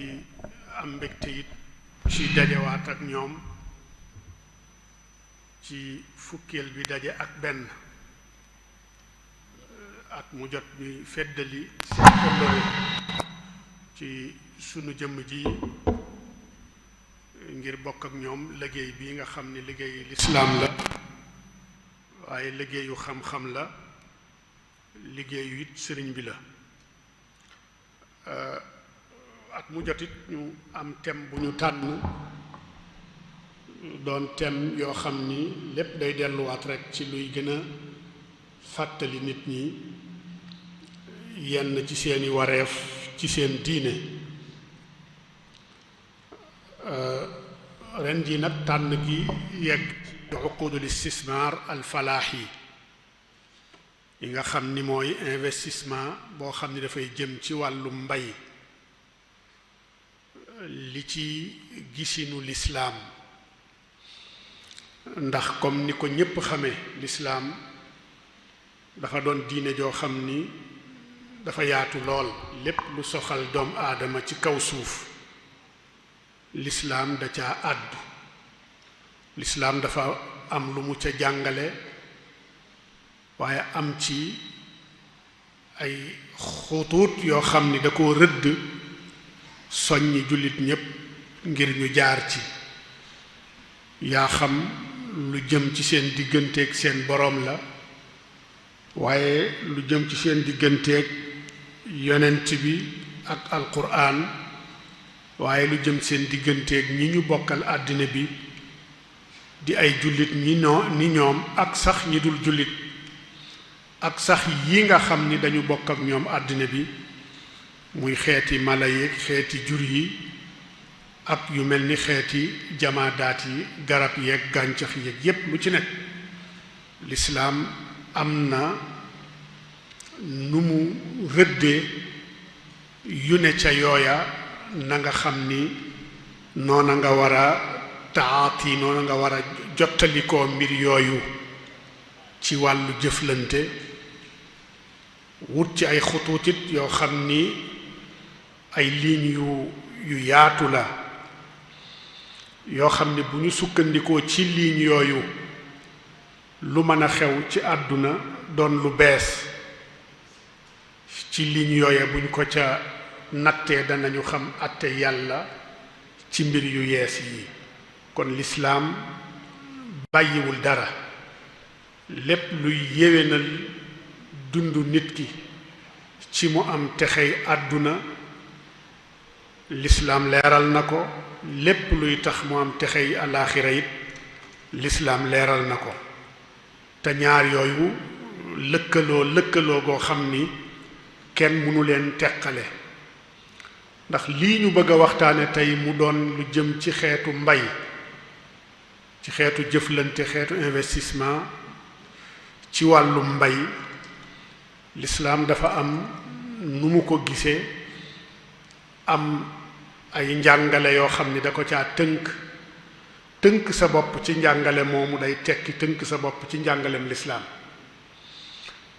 di am mbégte it ci dajewaat ak ñoom ci fukkeel bi daje ak benn at mu jot ñuy feddali seen kóllëre ci sunu jëmm ji ngir bokk ak ñoom liggéey bi nga xam ni liggéeyu lislaam la waaye liggéeyu xam-xam la liggéeyu it sëriñ bi la at mu jot it ñu am thème bu ñu tànn doon thème yoo xam ni lépp day delluwaat rekk ci luy gën a fàttali nit ñi yenn ci seeni wareef ci seen diine ren ji nag tànn gi yegg ci uqudul istismar al falaahi yi nga xam ni mooy investissement boo xam ni dafay jëm ci wàllu mbay li ci gisinu lislaam ndax comme ni ko ñépp xamee lislaam dafa doon diine joo xam ni dafa yaatu lool lépp lu soxal doomu aadama ci kaw suuf lislaam da caa àddu lislaam dafa am lu mu ca jàngale waaye am ci ay xutuut yoo xam ni da koo rëdd soññi jullit ñépp ngir ñu jaar ci yaa xam lu jëm ci seen digganteeg seen boroom la waaye lu jëm ci seen digganteeg yonent bi ak alquran waaye lu jëm seen digganteeg ñi ñu bokkal àddina bi di ay jullit ni ñoom ak sax ñi dul jullit ak sax yi nga xam ni dañu bokk ak ñoom àddina bi muy xeeti mala yeeg xeeti jur yi ak yu mel ni xeeti jamaadaat yi garab yeeg gàncax yeeg yépp lu ci nekk lislaam am na nu mu rëddee yu ne ca yooya na nga xam ni noona nga war a taati noona nga war a jottalikoo mbir yooyu ci wàllu jëflante wut ci ay xutuutit yoo xam ni ay ligne yu yaatu la yoo xam ni bu ñu sukkandikoo ci ligne yooyu lu mën a xew ci àdduna doon lu bees ci ligne yooya buñ ko ca nattee danañu xam àtte yàlla ci mbir yu yees yi kon lislaam bàyyiwul dara lépp luy yéwénal dundu nit ki ci mu am texey àdduna lislaam leeral na ko lépp luy tax mu am texey alaaxira it lislaam leeral na ko te ñaar yooyu lëkkaloo goo xam ni kenn mënu leen teqale ndax lii ñu bëgg a waxtaane tey mu doon lu jëm ci xeetu mbay ci xeetu jëflante xeetu investissement ci wàllu mbay lislaam dafa am nu mu ko gisee am ay njàngale yoo xam ni da ko caa tënk sa bopp ci njàngale moomu day tekki tënk sa bopp ci njàngalem lislaam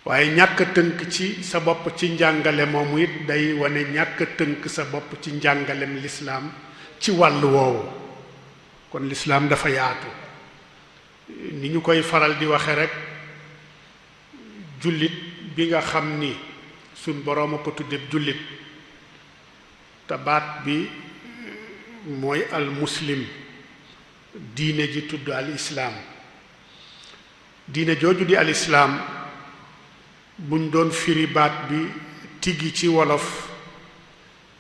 waaye ñàkk tënk ci sa bopp ci njàngale moomu it day wane ñàkk tënk sa bopp ci njàngalem lislaam ci wàll woowu kon lislaam dafa yaatu ni ñu koy faral di waxe rekk jullit bi nga xam ni suñ boroom a ko tudde jullit te baat bi mooy al muslim diine ji tudd al islaam diine jooju di al islaam buñ doon firi baat bi tigi ci wolof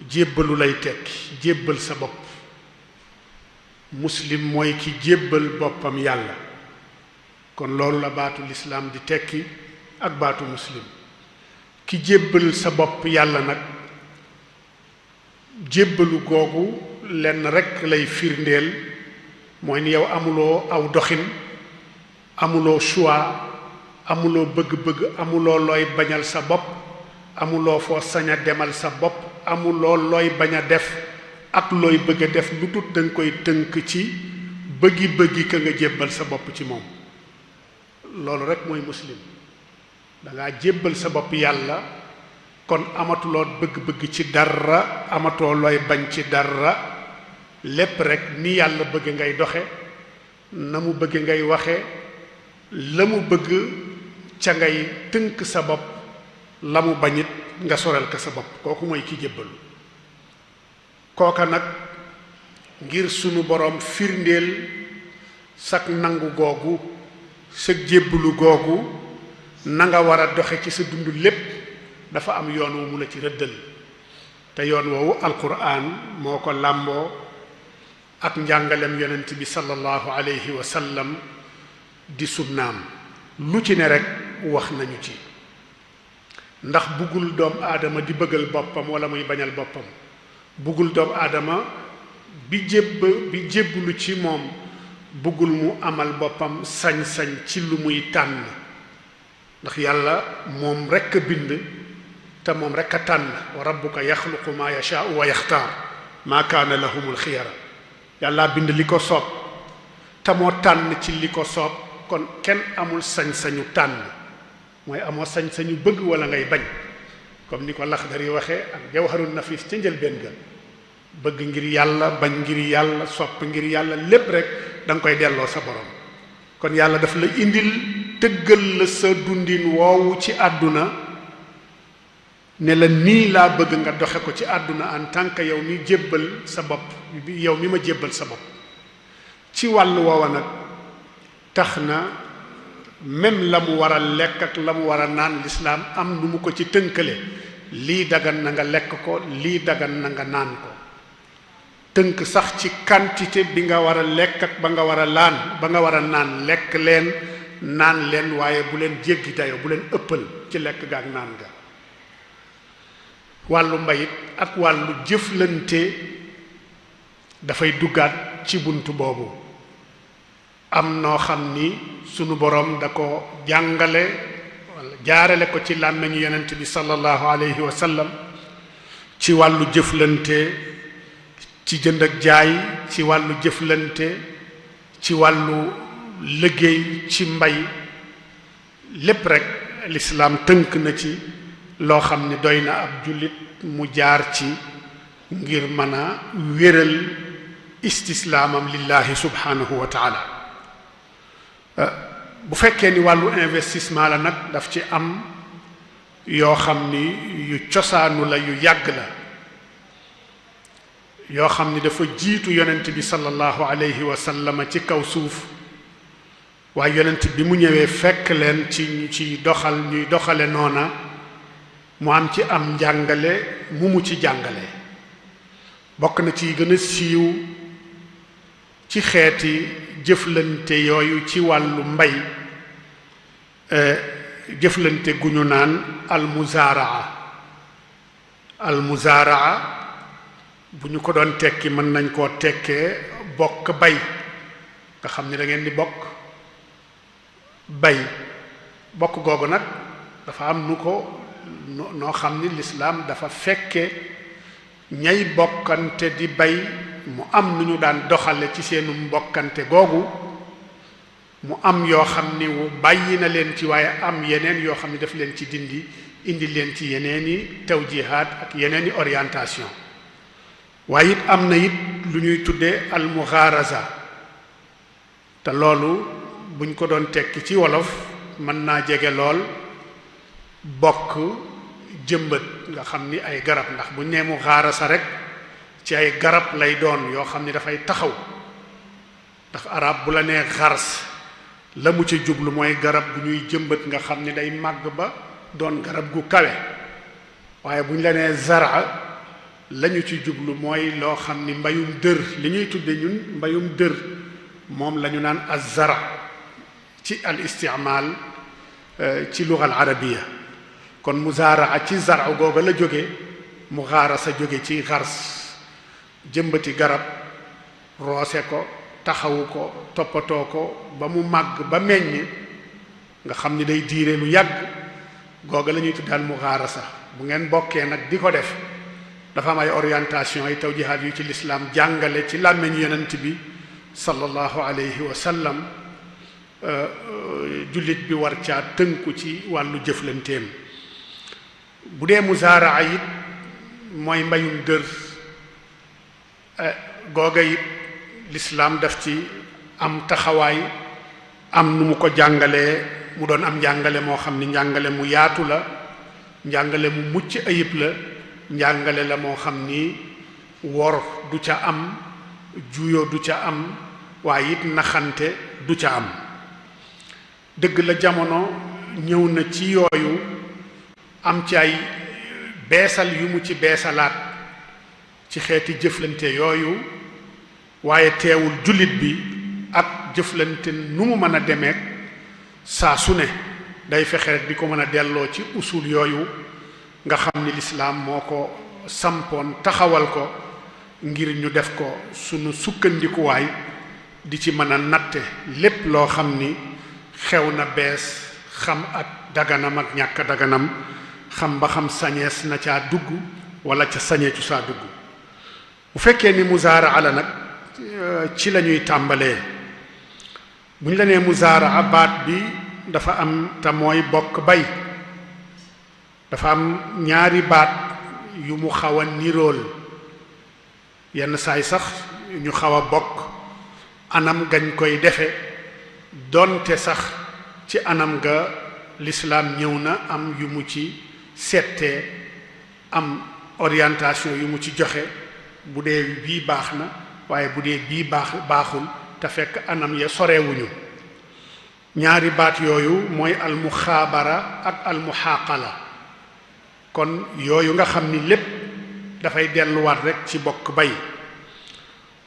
jébbalu lay tekki jébbal sa bopp muslim mooy ki jébbal boppam yàlla kon loolu la baatu lislaam di tekki ak baatu muslim ki jébbal sa bopp yàlla nag jébbalu googu lenn rekk lay firndeel mooy ni yow amuloo aw doxin amuloo choix amuloo bëgg-bëgg amuloo looy bañal sa bopp amuloo foo sañ a demal sa bopp amuloo looy bañ a def ak looy bëgg a def lu tut danga koy tënk ci bëggi ka nga jébbal sa bopp ci moom loolu rekk mooy muslim dangaa jébbal sa bopp yàlla kon amatuloo bëgg-bëgg ci dara, amatoo looy bañ ci dara, lépp rek ni yàlla bëgg ngay doxe, na mu bëgg ngay waxe, la mu bëgg ca ngay tënk sa bopp, la mu bañit nga sorel ko sa bopp. kooku mooy ki jébbalu. kooka nag ngir sunu boroom firndeel sak nangu googu, sa jébbalu googu, na nga war a doxe ci sa dund lépp, dafa am yoon wu mu la ci rëddal. te yoon woowu alquran moo ko làmboo ak njàngalem yonent bi sallallahu alayhi wa sallam di sunnaam. lu ci ne rek wax nañu ci, ndax buggul doom aadama di bëggal boppam wala muy bañal boppam. buggul doom aadama bi jébbulu ci moom, buggul mu amal boppam sañ-sañ ci lu muy tànn, ndax yàlla moom rekk a bind te moom rekk a tànn. wa rabbuka yaxluqu maa yashaau wa yaxtaar maa kaana lahumul xiyara. yàlla bind li ko soob te moo tànn ci li ko soob. kon kenn amul sañ-sañu tànn, mooy amoo sañ-sañu bëgg wala ngay bañ, comme ni ko Laxdari waxee ak Jawharun Nafis ca njëlbéen ga. bëgg ngir yàlla, bañ ngir yàlla, sopp ngir yàlla, lépp rek da nga koy delloo sa borom. kon yàlla daf la indil tëggal la sa dundin woowu ci àdduna, ne la nii laa bëgg nga doxe ko ci àdduna en tant que yow mi jébbal sa bopp, yow mi ma jébbal sa bopp. ci wàllu woowa nag tax na même la mu war a lekk ak la mu war a naan, lislaam am nu mu ko ci tënkale. lii dagan na nga lekk ko, lii dagan na nga naan ko. tënk sax ci quantité bi nga war a lekk ak ba nga war a naan. lekk leen, naan leen, waaye bu leen jéggi dayo, bu leen ëppal ci lekk ga ak naan ga. wàllu mbayit ak wàllu jëflante dafay duggaat ci bunt boobu. am noo xam ni sunu boroom da ko jàngale wala jaarale ko ci làmmiñu yonent bi sallallahu alayhi wa sallam ci wàllu jëflante, ci jënd ak jaay, ci wàllu jëflante, ci wàllu liggéey, ci mbay. lépp rek lislaam tënk na ci loo xam ni doy na ab jullit mu jaar ci ngir mën a wéral istislaamam lillahi subhanahu wa taala. bu fekkee ni wàllu investissement la nag daf ci am yoo xam ni yu cosaanu la, yu yàgg la, yoo xam ni dafa jiitu yonent bi sallallahu alayhi wa sallam ci kaw suuf. waaye yonent bi mu ñëwee fekk leen ci doxal ñuy doxale noona, mu am ci am njàngale mu ci jàngale. bokk na ci gën a siiw ci xeeti jëflante yooyu ci wàllu mbay, jëflante gu ñu naan almuzaaraa. bu ñu ko doon tekki mën nañ koo tekkee bokk bay, nga xam ni da ngeen di bokk bay. bokk googu nag dafa am nu ko noo xam ni lislaam dafa fekke ñay bokkante di bay, mu am nu ñu daan doxale ci seenu mbokkante googu. mu am yoo xam ni bàyyi na leen ci, waaye am yeneen yoo xam ni daf leen ci indi leen ci yeneeni tawjihaat ak yeneeni orientation. waaye it am na it lu ñuy tuddee almuxaaraza, te loolu buñ ko doon tekki ci wolof mën naa jege lool bokk jëmbat, nga xam ni ay garab, ndax buñ nee muxaarasa rek ci ay garab lay doon yoo xam ni dafay taxaw. ndax arab bu la nee xars, la mu ci jublu mooy garab bu ñuy jëmbat nga xam ni day màgg ba doon garab gu kawe. waaye bu ñu la nee zara, lañu ci jublu mooy loo xam ni mbayum dër, li ñuy tudde ñun mbayum dër, moom la ñu naan az-zara ci al istimaal ci luga al arabiya. kon muzaaraa ci zara googa la jóge, muxaarasa jóge ci xars, jëmbati garab, roose ko, taxawu ko, toppatoo ko ba mu màgg ba meññ, nga xam ni day diire lu yàgg, googa la ñuy tuddal muxaarasa. bu ngeen bokkee nag di ko def, dafa am ay orientation ay tawjihaat yu ci lislaam jàngale ci làmmiñu yonent bi sallallahu alayhi wa sallam. jullit bi war caa tënku ci wàllu jëflanteem. bu dee muzaraa it mooy mbayum dër googa it lislaam daf ci am taxawaay am nu mu ko jàngalee mu doon am njàngale moo xam ni njàngale mu yaatu la njàngale mu mucc ayib la njàngale la moo xam ni wor du ca am juyo du ca am waaye it naxante du ca am dëgg la jamono ñëw na ci yooyu am ci ay beesal yu mu ci beesalaat ci xeeti jëflante yooyu waaye teewul jullit bi ak jëflante nu mu mën a demeek saa su ne day fexe rek di ko mën a delloo ci usul yooyu nga xam ni lislaam moo ko sampoon taxawal ko ngir ñu def ko sunu sukkandikuwaay di ci mën a natte lépp loo xam ni xew na bees xam ak daganam ak ñàkk daganam xam ba xam sañees na caa dugg wala ca sañeecu saa dugg bu fekkee ni muzaara la nag ci la ñuy tàmbalee bu ñu la nee muzaara baat bi dafa am te mooy bokk bay dafa am ñaari baat yu mu xaw a nirool yenn saay sax ñu xaw a bokk anam gañ koy defe donte sax ci anam ga lislaam ñëw na am yu mu ci settee am orientation yu mu ci joxe bu dee bii baax na waaye bu dee bii baaxul te fekk anam ya sorewuñu ñaari baat yooyu mooy almuxaabara ak almuxaaqala kon yooyu nga xam ni lépp dafay delluwaat rek ci bokk bay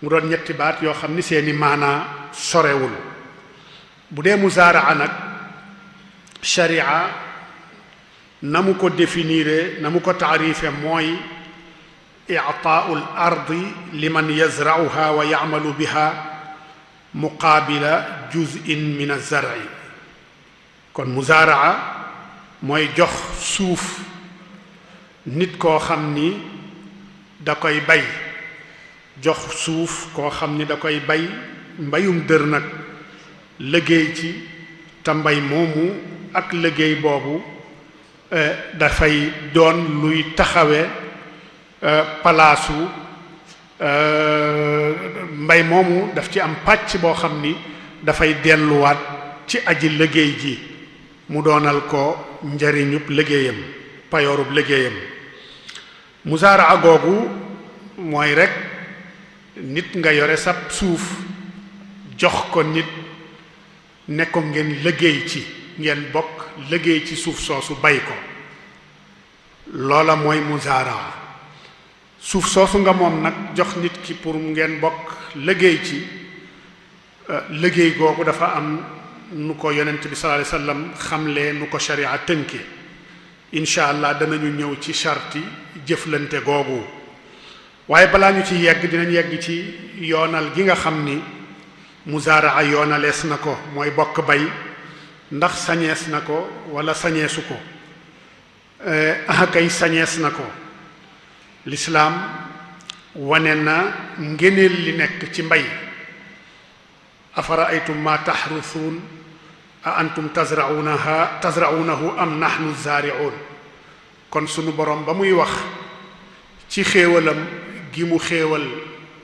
mu doon ñetti baat yoo xam ni seeni maanaa sorewul bu dee muzaaraa nag sharia na mu ko définire na mu ko taarife mooy i'taa'u al-ardi liman yazra'uha wa ya'malu biha muqaabila juz'in min az-zar'i kon muzaaraa mooy jox suuf nit koo xam ni da koy bay jox suuf koo xam ni da koy bay mbayum dër nag liggéey ci te mbay moomu ak liggéey boobu dafay doon luy taxawe palaasu mbay moomu daf ci am pàcc boo xam ni dafay delluwaat ci aji liggéey ji mu doonal ko njariñub liggéeyam payoorub liggéeyam musaara googu mooy rekk nit nga yore sab suuf jox ko nit ne ko ngeen liggéey ci ngeen bokk liggéey ci suuf soosu bay ko loola mooy musaara suuf soosu nga moom nag jox nit ki pour ngeen bokk liggéey ci liggéey googu dafa am nu ko yonent bi sallallahu alayhi wasallam xamle nu ko sharia tënke incha allah danañu ñëw ci charti jëflante googu waaye balaa ñu ci yegg dinañ yegg ci yoonal gi nga xam ni muzaraa yoonalees na ko mooy bokk bay ndax sañees na ko wala sañeesu ko kay sañees na ko lislaam wane na ngëneel li nekk ci mbay afara aytum ma taxrusuun a antum tazra'unahu am nahnu zaari'uun kon sunu borom ba muy wax ci xéewalam gi mu xéewal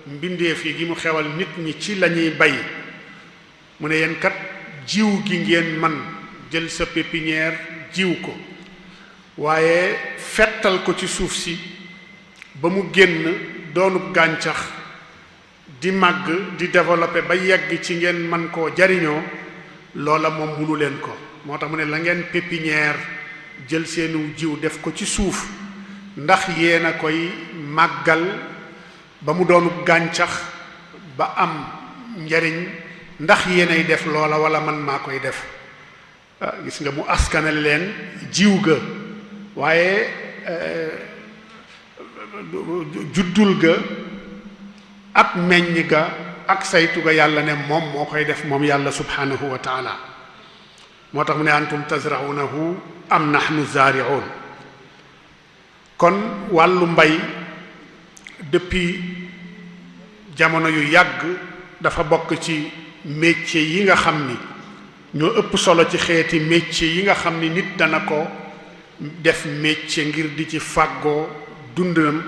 mbindeef yi gi mu xéewal nit ñi ci lañuy bay mu ne yéen kat jiw gi ngeen man jël sa pépinière jiw ko waaye fettal ko ci suuf si ba mu génn doonub gàncax di màgg di développer ba yegg ci ngeen man koo jariñoo loola moom munu leen ko moo tax mu ne la ngeen pépinière jël seenu jiw def ko ci suuf ndax yéen a koy màggal ba mu doonub gàncax ba am njariñ ndax yéenay def loola wala man maa koy def gis nga mu askanal leen jiw ga waaye juddul ga ak meññ ga ak saytu ga yàlla ne moom moo koy def moom yàlla subhanahu wa taala moo tax mu ne antum tazra'unahu am nahnu zaari'un kon wàllu mbay depuis jamono yu yàgg dafa bokk ci métier yi nga xam ni ñoo ëpp solo ci xeeti métier yi nga xam ni nit dana ko def métier ngir di ci fàggoo dundam,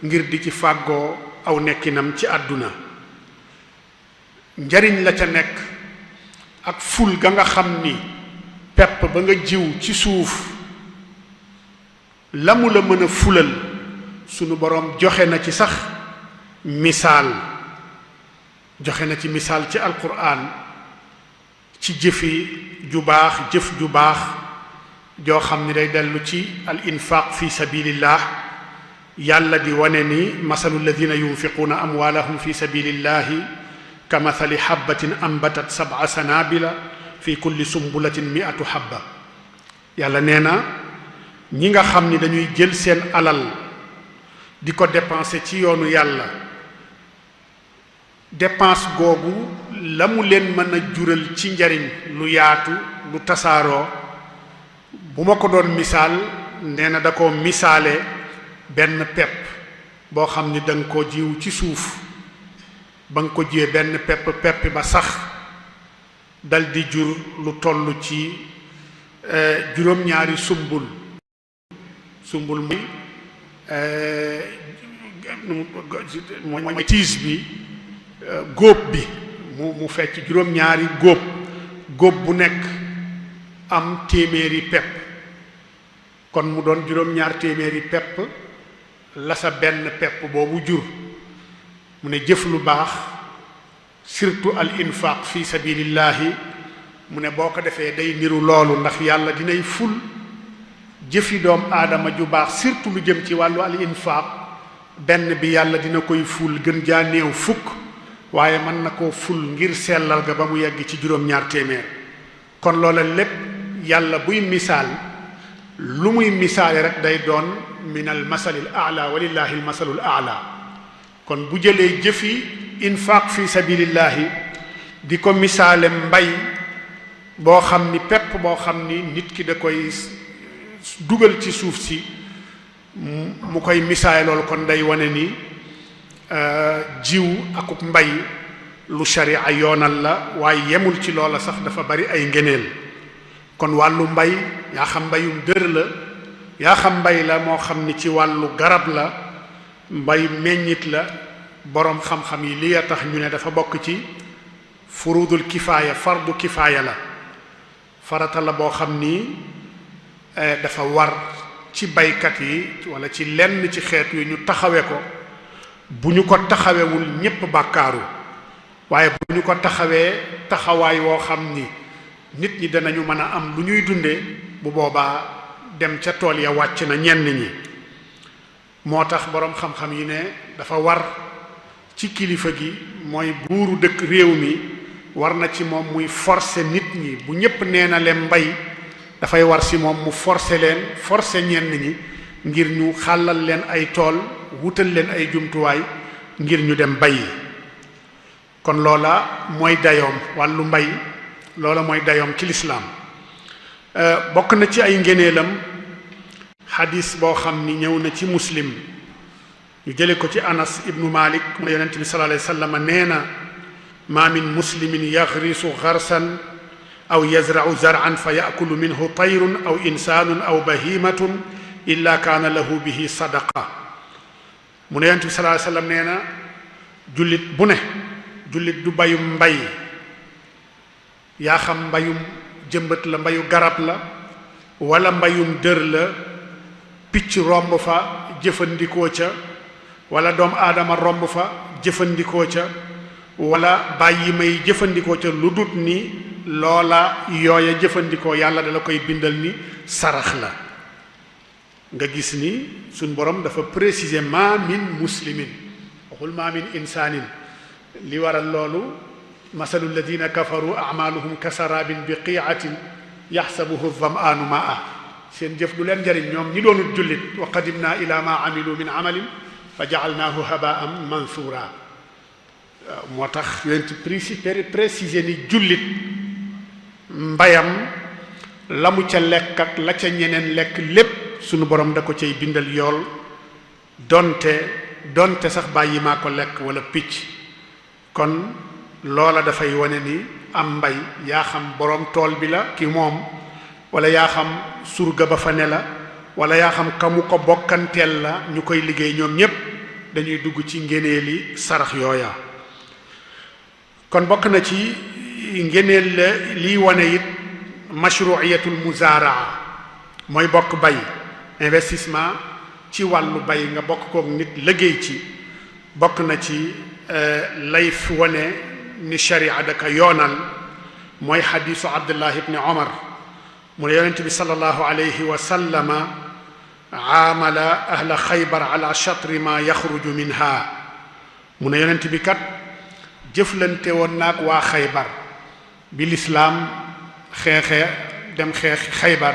ngir di ci fàggoo aw nekkinam ci àdduna. njariñ la ca nekk ak ful ga nga xam ni pepp ba nga jiw ci suuf la mu la mën a fulal sunu boroom joxe na ci sax misaal, joxe na ci misaal ci alquran ci jëfi ju baax, jëf ju baax joo xam ni day dellu ci al infaq fi sabilillah. yàlla di wane ni masalu alladina yunfiquuna amwaalahum fi sabilillahi ka mathali habbatin ambatat sab'a sanabila fi kulli sumbulatin mi'atu habba. yàlla nee na ñi nga xam ni dañuy jël seen alal di ko dépenser ci yoonu yàlla, dépense googu la mu leen mën a jural ci njariñ lu yaatu lu tasaaroo, bu ma ko doon misaal nee na da ko misaale benn pepp boo xam ni danga ko jiw ci suuf. ba nga ko jiwee benn pepp ba sax dal di jur lu toll ci juróom-ñaari sumbul mooy tiis bi, góob bi mu fecc juróom-ñaari góob bu nekk am téeméeri pepp, kon mu doon juróom-ñaar téeméeri pepp la sa benn pepp boobu jur. mu ne jëf lu baax surtout al infaq fi sabilillahi mu ne boo ko defee day niru loolu, ndax yàlla dinay ful jëfi doom aadama ju baax surtout lu jëm ci wàllu al infaq. benn bi yàlla dina koy ful gën jaa néew fukk, waaye mën na koo ful ngir sellal ga ba mu yegg ci juróom-ñaar téeméer. kon loola lépp yàlla buy misaal lu muy misaale rek day doon min al masalil a'la walillahi al masalul a'la. kon bu jëlee jëfi infaq fi sabilillahi di ko misaale mbay boo xam ni pepp boo xam ni nit ki da koy dugal ci suuf si, mu koy misaale loolu kon day wane ni jiw akub mbay lu sharia yoonal la, waaye yemul ci loola sax dafa bari ay ngëneel. kon wàllu mbay yaa xam mbayum dër la, yaa xam mbay la moo xam ni ci wàllu garab la, mbay meññit la, boroom xam-xam yi li tax ñu ne dafa bokk ci furudul kifaaya, fardu kifaaya la, farata la boo xam ni dafa war ci baykat yi wala ci lenn ci xeet yu ñu taxawe ko. bu ñu ko taxawewul ñépp bàkkaaru, waaye bu ñu ko taxawee taxawaay woo xam ni nit ñi danañu mën a am lu ñuy dunde, bu boobaa dem ca tool ya wàcc na ñenn ñi. moo tax boroom xam-xam yi ne dafa war ci kilifa gi, mooy buuru dëkk réew mi, war na ci moom muy forcer nit ñi. bu ñépp nee na leen mbay, dafay war ci moom mu forcer ñenn ñi ngir ñu xàllal leen ay tool, wutal leen ay jumtuwaay ngir ñu dem bay. kon loola mooy dayoom, wàllu mbay loola mooy dayoom ci lislaam. bokk na ci ay ngëneelam xadis boo xam ni ñëw na ci muslim, ñu jële ko ci anas ibnu malik mu ne yonent bi sallallahu alayhi wa sallam nee na ma min muslimin yaxrisu xarsan aw yazra'u zar'an fa yakulu minhu tayrun aw insanun aw bahimatun illa kaana lahu bihi sadaqa. mu ne yonent bi sallallahu alayhi wa sallam nee na jullit bu ne, jullit du bayum mbay, yaa xam mbayum jëmbat la, mbayu garab la, wala mbayum dër la, picc romb fa jëfandikoo ca, wala doomu aadama romb fa jëfandikoo ca, wala bàyyi may jëfandikoo ca, lu dut ni loola yooya jëfandikoo yàlla dala koy bindal ni sarax la. nga gis ni suñ borom dafa préciser ma min muslimin, waxul ma min insaanin. li waral loolu masalu alladina kafaru amaluhum kasarabin biqiatin yaxsabuhu dham'anu ma'a. seen jëf du leen njariñ ñoom ñi doonut jullit. wa qadimna ila ma amilu min amalin fa ja'alnahu haba'an mansura. moo tax yonent préciser ni jullit mbayam la mu ca lekk ak la ca ñeneen lekk lépp sunu borom da ko cay bindal yool, donte sax bàyyi maa ko lekk wala picc. kon loola dafay wane ni am mbay, yaa xam borom tool bi la ki moom, wala yaa xam surga ba fa ne la, wala yaa xam kamu ko bokkanteel la ñu koy liggéey ñoom ñépp dañuy dugg ci ngéneeli sarax yooya. kon bokk na ci ngéneel la liy wane it mashru'iyatul muzaaraa mooy bokk bay investissement ci wàllu bay nga bokk kook nit liggéey ci bokk na ci lay fi wane ni sharia daka yoonal mooy xadiisu Abdullah ibni Omar mu ne yonent bi sallallahu alayhi wa sallama aamala ahla xaybar ala shatri ma yaxruju minha mu ne yonent bi kat jëflante woon naag waa xaybar bi lislaam dem xeex xaybar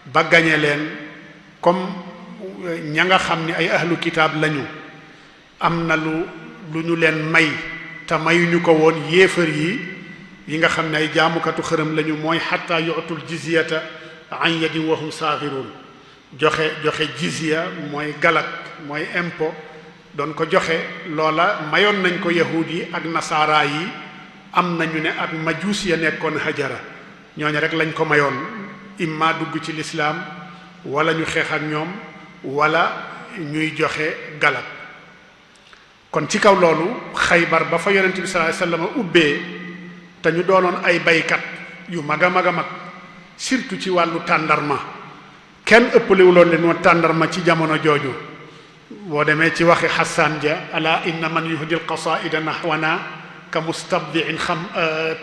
ba gañe leen comme ña nga xam ni ay ahlu kitaab lañu am na lu ñu leen may te mayuñu ko woon yéefar yi nga xam ne ay jaamukatu xërëm lañu mooy xatta yu'tul jizyata an yadin wa hum saaxiruun joxe jizya mooy galak mooy impôt doon ko joxe loola mayoon nañ ko yahuud yi ak nasaara yi am nañu ne ak majuus ya nekkoon hajara ñooñu rek lañ ko mayoon imma dugg ci lislaam wala ñu xeex ak ñoom wala ñuy joxe galak kon ci kaw loolu xaybar ba fa yonent bi sallallahu alayhi wasallam ubbee te ñu doonoon ay baykat yu mag a mag a mag surtout ci wàllu tàndarma kenn ëppalewuloon leen woon tàndarma ci jamono jooju boo demee ci waxi Hassan ja ala inna man yuhdil qasaida nahwana ka mustabdi'in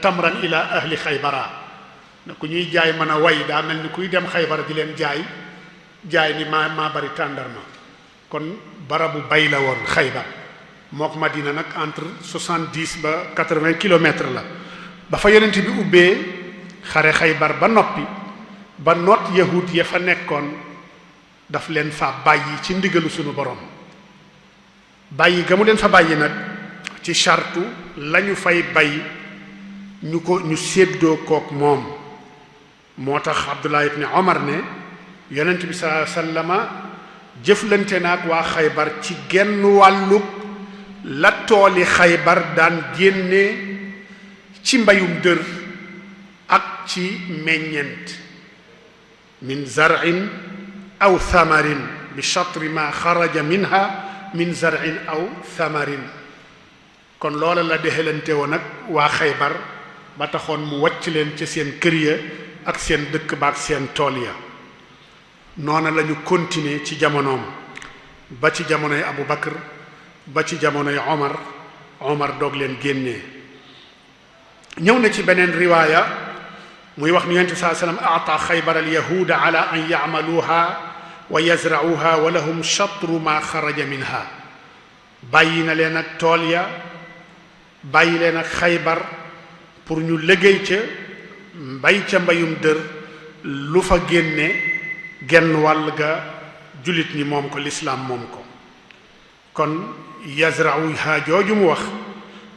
tamran ila ahli xaybara ne ku ñuy jaay mën a way daa mel ni kuy dem xaybar di leen jaay ni maa bari tàndarma kon barabu bay la woon xaybar mook Madina nag entre 70 ba 80 kilomètres la ba fa yonent bi ubbee xare xaybar ba noppi ba noot yahud ya fa nekkoon daf leen fa bàyyi ci ndigalu sunu borom bàyyi ga mu leen fa bàyyi nag ci chartu lañu fay bay ñu séddoo kook moom moo tax Abdullah ibn Omar ne yonent bi sallallahu alayhi wasallama jëflante naag waa xaybar ci genn wàllug la tooli xaybar daan génne ci mbayum dër ak ci meññent min zar'in aw thamarin bi shatri ma xaraja minha min zar'in aw thamarin kon loola la dexelante woon nag waa xaybar ba taxoon mu wàcc leen ca seen kër ya ak seen dëkk ba ak seen tool ya noona la ñu continuer ci jamonoom ba ci jamonoy Abu Bakr ba ci jamonoy Omar doog leen génnee ñëw na ci beneen riwaaya muy wax ni yonent bi sallallahu alayhi wasallam a'ta xaybar al-yahuuda ala an ya'maluha wa yazra'uha wa lahum shatru ma xaraja minha bàyyi na leen ak tool ya bàyyi leen ak xaybar pour ñu liggéey ca mbay ca mbayum dër lu fa génne genn wàll ga jullit ñi moom ko lislaam moom ko kon yazra'uha jooju mu wax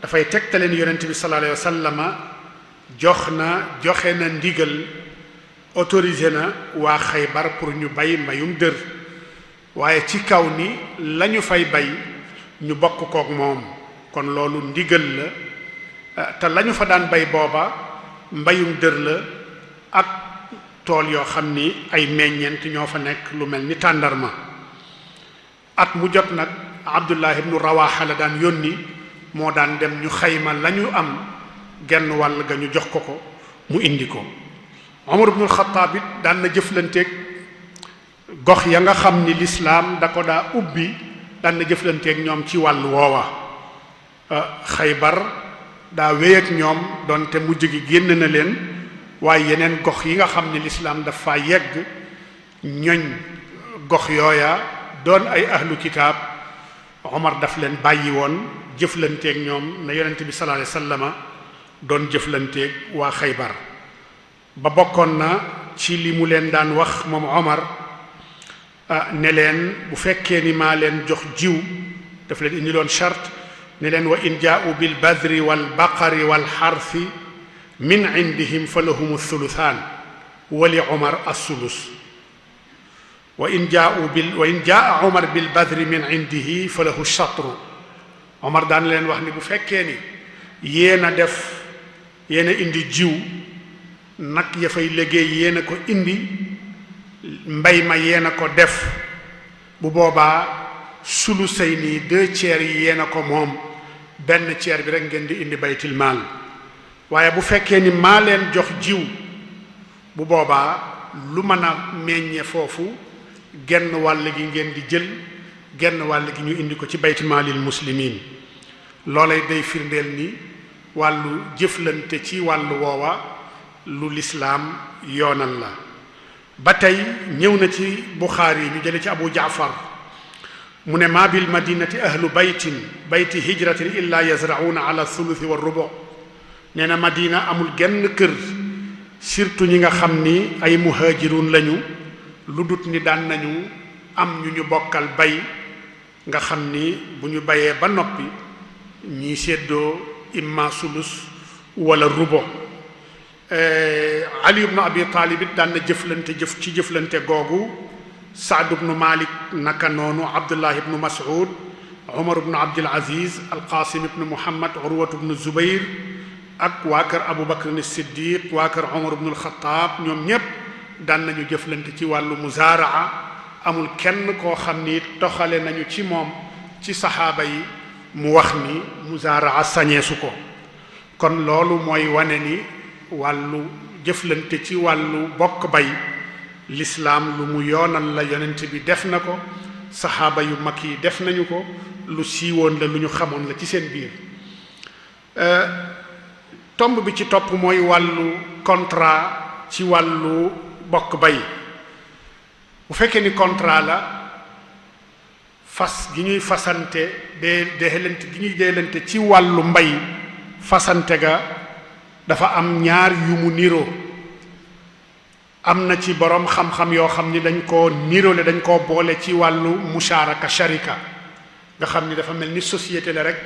dafay tegtaleen yonent bi sallallahu alayhi wasallama joxe na ndigal autorisé na waa xaybar pour ñu bay mbayum dër waaye ci kaw ni lañu fay bay ñu bokk kook moom kon loolu ndigal la te lañu fa daan bay booba mbayum dër la ak tool yoo xam ni ay meññeent ñoo fa nekk lu mel ni tàndarma at mu jot nag Abdullah ibnu Rawaha la daan yónni moo daan dem ñu xayma lañu am genn wàll ga ñu jox ko mu indi ko Umar ibnul Xattaab it daan na jëflanteeg gox ya nga xam ni lislaam da ko daa ubbi daan na jëflanteeg ñoom ci wàllu woowa xaybar daa wéy ak ñoom doonte mujj gi génn na leen waaye yeneen gox yi nga xam ni lislaam dafa yegg ñoñ gox yooya doon ay ahlu kitaab Omar daf leen bàyyi woon jëflanteeg ñoom na yonent bi sallallahu alayhi wasallama doon jëflanteeg waa xaybar ba bokkoon na ci li mu leen daan wax moom Omar ne leen bu fekkee ni maa leen jox jiw daf leen indi loon charte ne leen wa in jaa'u bil badri wal baqari wal xarfi min indihim fa lahum thuluthaan wa li Omar as-sulus wa in jaa Omar bil badri min indihi fa lahu shatru Omar daan leen wax ni bu fekkee ni yéen a indi jiw nag ya fay liggéey yéen a ko indi mbay ma yéen a ko def bu boobaa sulusayni 2/3 yi yéen a ko moom 1/3 bi rek ngeen di indi baytil maal waaye bu fekkee ni maa leen jox jiw bu boobaa lu mën a meññe foofu genn wàll gi ngeen di jël genn wàll gi ñu indi ko ci baytil maalil muslimin loolay day firndeel ni wàllu jëflante ci wàllu woowa lu lislaam yoonal la ba tey ñëw na ci Buxaari ñu jële ci Abu Jaafar mu ne maa bil madinati ahlu bayti hijratin illa yazra'una ala thuluthi wa rubu nee na Madina amul genn kër surtout ñi nga xam ni ay muhajirun lañu lu dut ni daan nañu am ñu bokkal bay nga xam ni bu ñu bayee ba noppi ñi séddoo imma sulus wala rubo Ali ibn Abi Talib it daan na jëflante googu Saad ibn Malik naka noonu Abdullah ibn Mas'ud Umar ibn Abdul Aziz Al-Qasim ibn Muhammad Urwat ibn Zubayr ak waa kër Abu Bakr as-Siddiq waa kër Umar ibn al-Khattab ñoom ñépp daan nañu jëflante ci wàllu muzaaraa amul kenn koo xam ni toxale nañu ci moom ci saxaaba yi mu wax ni muzaaraa sañeesu ko kon loolu mooy wane ni wàllu jëflante ci wàllu bokk bay lislaam lu mu yoonal la yonent bi def na ko saxaaba yu mag yi def nañu ko lu siiwoon la lu ñu xamoon la ci seen biir tomb bi ci topp mooy wàllu contrat ci wàllu bokk bay bu fekkee ni contrat la fas gi ñuy fasante deelante gi ñuy deelante ci wàllu mbay fasante ga dafa am ñaar yu mu niroo am na ci boroom xam-xam yoo xam ni dañ koo niroole dañ koo boole ci wàllu musharaka sharika nga xam ni dafa mel ni société la rek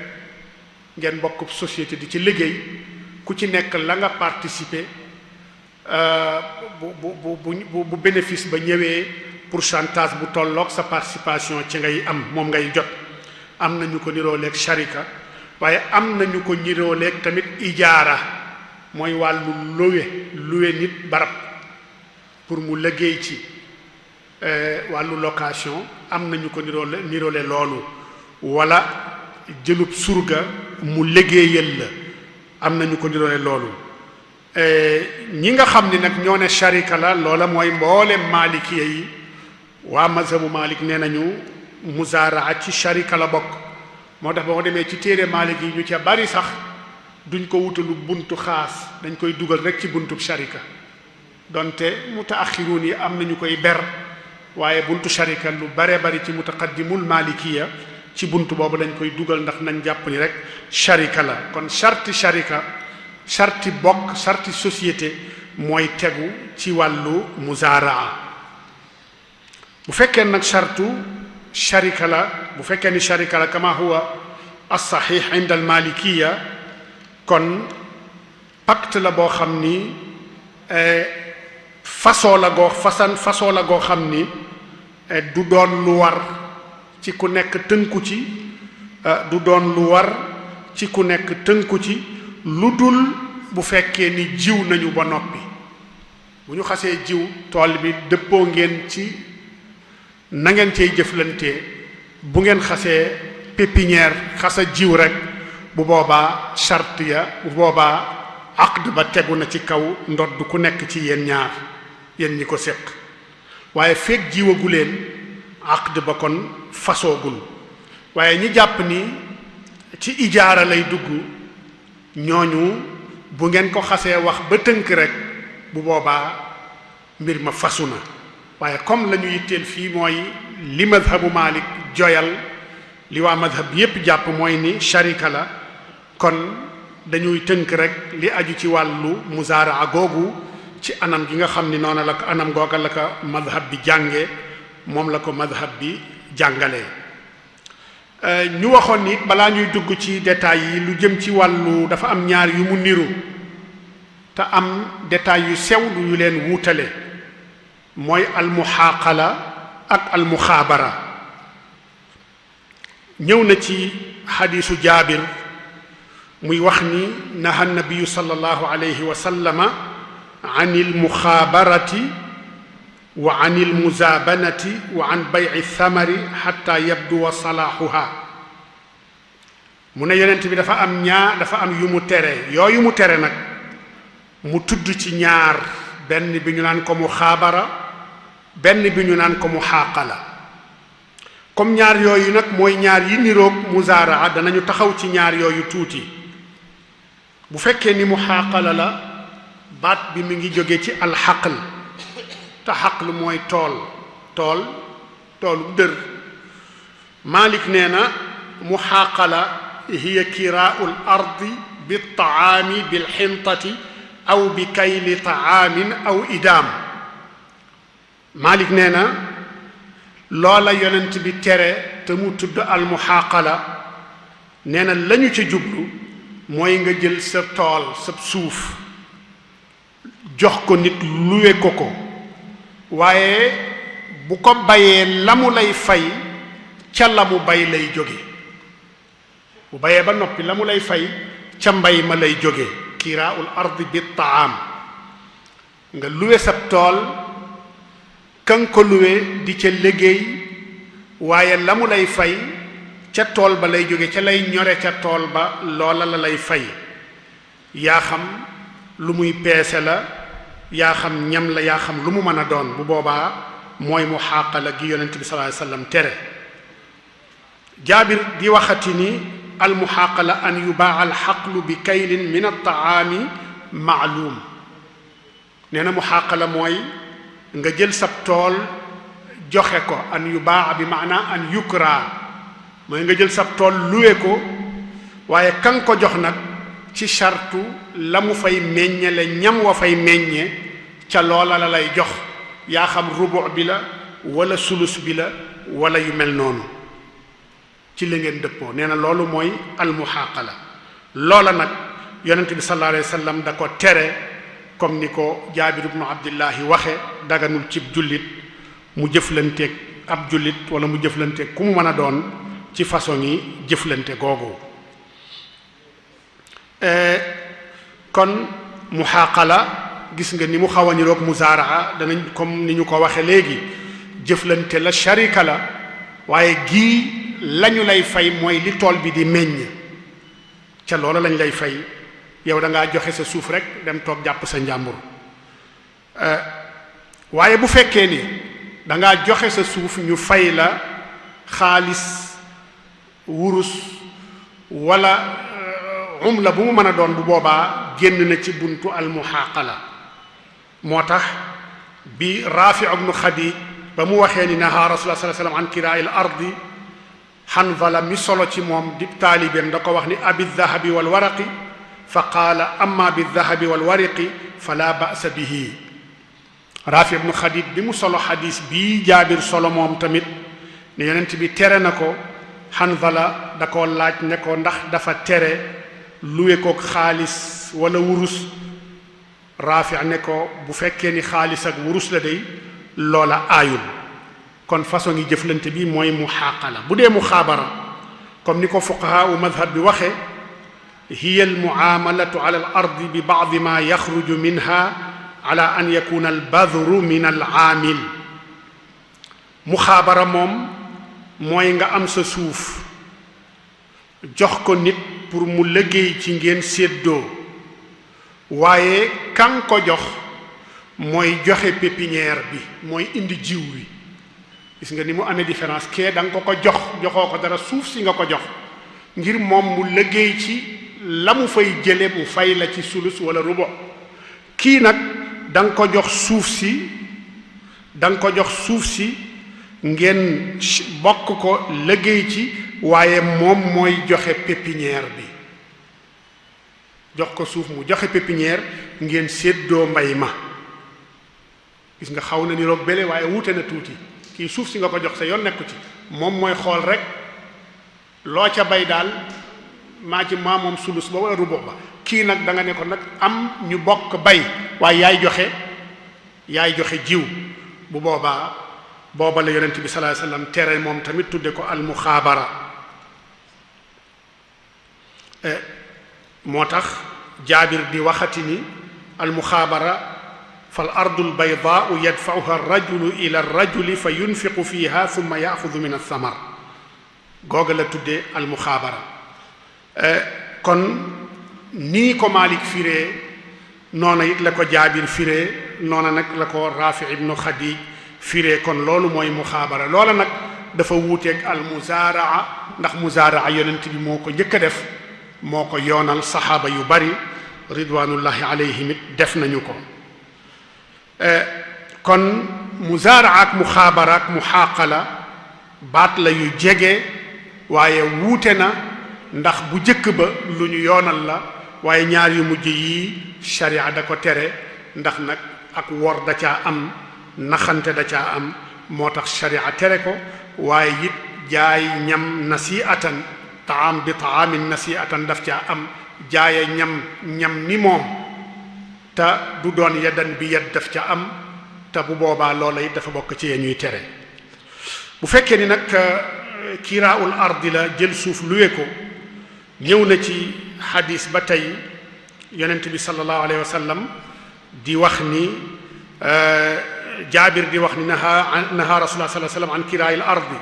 ngeen bokk société di ci liggéey ku ci nekk la nga participer bu bénéfice ba ñëwee pourcentage bu tolloog sa participation ci ngay am moom ngay jot am na ñu ko nirooleeg sharika waaye am na ñu ko nirooleeg tamit ijaara mooy wàllu luwe nit barab pour mu liggéey ci wàllu location am na ñu ko niroole loolu wala jëlub surga mu liggéeyal la am na ñu ko niroole loolu ñi nga xam ni nag ñoo ne sharika la loola mooy mboolem maalikiya yi waa mazhabu Malik nee nañu muzaaraa ci sharika la bokk moo tax boo demee ci téere Malik yi ñu ca bari sax duñ ko wutalu buntu xaas dañ koy dugal rek ci buntub sharika donte mutaaxiruun yi am nañu koy ber waaye buntu sharika lu bare bari ci mutaqaddimul malikiya ci buntu boobu dañ koy dugal ndax nañ jàpp ni rek sharika la kon sharti sharika sharti bokk sharti société mooy tegu ci wàllu muzaaraa bu fekkee nag shartu sharika la bu fekkee ni sharika la kama huwa as-sahih inda al-malikiya kon pacte la boo xam ni façon la goo xam ni du doon lu war ci ku nekk tënku ci du doon lu war ci ku nekk tënku ci lu dul bu fekkee ni jiw nañu ba noppi bu ñu xasee jiw tool bi dëppoo ngeen ci na ngeen cay jëflantee bu ngeen xasee pépinière xasa jiw rek bu boobaa charte ya bu boobaa aqd ba tegu na ci kaw ndodd ku nekk ci yéen ñaar yéen ñi ko séq waaye feek jiwagu leen aqd ba kon fasoogul waaye ñi jàpp ni ci ijaara lay dugg ñooñu bu ngeen ko xasee wax ba tënk rek bu boobaa mbir ma fasu na waaye comme la ñu yitteel fii mooy li madhabu Malik joyal li waa madhab yépp jàpp mooy ni sharika la kon dañuy tënk rek li aju ci wàllu muzaaraa googu ci anam gi nga xam ni noonu la ko anam googa la ko madhab bi jànge moom la ko madhab bi jàngalee ñu waxoon ni balaa ñuy dugg ci détails yi lu jëm ci wàllu dafa am ñaar yu mu niru te am détails yu sew yu leen wuutale mooy almuxaaqala ak almuxaabara ñëw na ci xadiisu jaabir muy wax ni naha nabiyu sallallahu alayhi wa sallama an ilmuxaabarati wa an il muzabanati wa an bay'i thamari xatta yabduwa salaaxuha mu ne yonent bi dafa am yu mu tere yooyu mu tere nag mu tudd ci ñaar benn bi ñu naan ko mu xaabara benn bi ñu naan ko mu xaaqala comme ñaar yooyu nag mooy ñaar yi niroog muzaaraa danañu taxaw ci ñaar yooyu tuuti bu fekkee ni mu xaaqala la baat bi mi ngi jóge ci alxaql te xaql mooy toolu dër Malik nee na mu xaaqala hiya kiraa'u l ardi bi taami bil xintati aw bi kayli taamin aw idaam Malik nee na loola yonent bi tere te mu tudd almuxaaqala nee na lañu ca jublu mooy nga jël sa tool sa suuf jox ko nit luwe ko waaye bu ko bayee la mu lay fay ca la mu bay lay jóge bu bayee ba noppi la mu lay fay ca mbay ma lay jóge kiraa'ul ardi bi taam nga luwe sa tool kan ko luwe di ca liggéey waaye la mu lay fay ca tool ba lay jóge ca lay ñore ca tool ba loola la lay fay yaa xam lu muy peese la yaa xam ñam la yaa xam lu mu mën a doon bu boobaa mooy mu xaaqala gi yonent bi sallallahu alayhi wasallam tere jaabir di waxati ni almuxaaqala an yubaa alxaqlu bi kaylin min altaami maalum nee na muxaaqala mooy nga jël sab tool joxe ko an yubaa bi maana an yukra mooy nga jël sab tool luwe ko waaye kan ko jox nag ci sartu la mu fay meññele ñam wa fay meññe ca loola la lay jox yaa xam rubu bi la wala sulus bi la wala yu mel noonu ci la ngeen dëppoo nee na loolu mooy almuxaaqala loola nag yonent bi sallallahu alayhi wa sallam da ko tere comme ni ko jaabir ibnu abdillahi waxe daganul cib jullit mu jëflanteeg ab jullit wala mu jëflanteeg ku mu mën a doon ci façon yi jëflante googu kon muxaaqala gis nga ni mu xaw a niroog muzaaraa danañ comme ni ñu ko waxe léegi jëflante la sharika la waaye gii lañu lay fay mooy li tool bi di meññ ca loola lañ lay fay yow da ngaa joxe sa suuf rek dem toog jàpp sa njàmbur waaye bu fekkee ni da ngaa joxe sa suuf ñu fay la xaalis wurus wala umla bu mu mën a doon bu boobaa génn na ci buntu almuxaaqala moo tax bi Raafi ibnu Xadiij ba mu waxee ni nahaa Rasulullah sallallahu alayhi wasallam an kiraa'il ardi Hanzala mi solo ci moom di taalibeem da ko wax ni abi dahabi wal waraqi fa qaala amma bi dahabi wal waraqi fala ba'sa bihi Raafi ibnu Xadiij bi mu solo xadis bii Jaabir solo moom tamit ne yonent bi tere na ko Hanzala da ko laaj ne ko ndax dafa tere luwe ko xaalis wala wurus Raafi ne ko bu fekkee ni xaalis ak wurus la day loola aayul kon façon yi jëflante bi mooy muxaaqala bu dee muxaabara comme ni ko fuqahaa u madhab bi waxe hiya al muamalatu ala al ardi bi ba'di ma yaxruju minha ala an yakuna al badru min al aamil muxaabara moom mooy nga am sa suuf jox ko nit pour mu liggéey ci ngeen séddoo waaye kan ko jox mooy joxe pépinière bi mooy indi jiw wi gis nga ni mu amee différence kee da nga ko joxoo ko dara suuf si nga ko jox ngir moom mu liggéey ci la mu fay jële mu fay la ci sulus wala rubo kii nag da nga ko jox suuf si ngeen bokk ko liggéey ci waaye moom mooy joxe pépinière bi jox ko suuf mu joxe pépinière ngeen séddoo mbay ma gis nga xaw na ni roog bele waaye wuute na tuuti kii suuf si nga ko jox sa yoon nekku ci moom mooy xool rek loo ca bay daal maa ci maa moom sulus ba wala rubo ba kii nag da nga ne ko nag am ñu bokk bay waaye yaay joxe jiw bu booba la yonent bi sallallahu alayhi wasallam tere moom tamit tudde ko almuxaabara moo tax jaabir di waxati ni almuxaabara fal ardul baydaau yadfauha arrajulu ila arrajuli fa yunfiqu fiha thumma yaxudu min athamar googa la tuddee almuxaabara. kon nii ko Malik firee noona it la ko Jaabir firee noona nag la ko Raafi ibnu Xadiij firee kon loolu mooy muxaabara. loola nag dafa wuuteeg almuzaaraa ndax muzaaraa yonent bi moo ko njëkk a def moo ko yoonal saxaaba yu bari ridwanullahi alayhim it def nañu ko. kon muzaaraa ak muxaabara ak muxaaqala baat la yu jege waaye wuute na ndax bu jëkk ba lu ñu yoonal la waaye ñaar yu mujj yi sharia da ko tere ndax nag ak wor da caa am naxante da caa am moo tax sharia tere ko. waaye it jaay ñam nasiatan taam bi taamin nasiatan daf caa am jaaye ñam ni moom te du doon yaddan bi yad daf ca am te bu boobaa loola it dafa bokk ci yee ñuy tere. bu fekkee ni nag kiraaul ardi la jël suuf luwe ko ñëw na ci xadis ba tey yonent bi sallallahu alayhi wa sallam di wax ni Jaabir di wax ni naha rasulullah sallallahu alayhi wa sallam an kiraayil ardi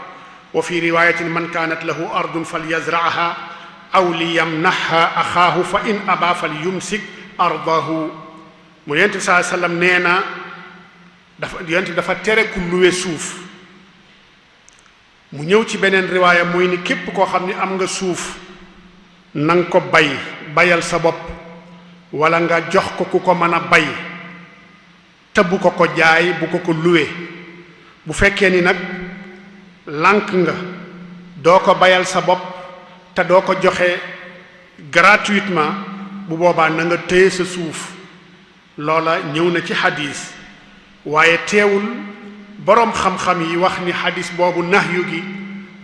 wa fi riwayatin man kaanat lahu ardun falyazraha aw liyamnaha axaahu fa in aba falyumsik ardahu mu yonent bi sallallahu alayhi wa sallam nee na yonent bi dafa tere ku luwe suuf. mu ñëw ci beneen riwaaya mooy ni képp koo xam ni am nga suuf na nga ko bayal sa bopp wala nga jox ko ku ko mën a bay te bu ko ko jaay bu ko ko luwe. bu fekkee ni nag lànk nga doo ko bayal sa bopp te doo ko joxe gratuitement bu boobaa na nga téye sa suuf. loola ñëw na ci xadis waaye teewul boroom xam-xam yi wax ni xadis boobu nahyu gi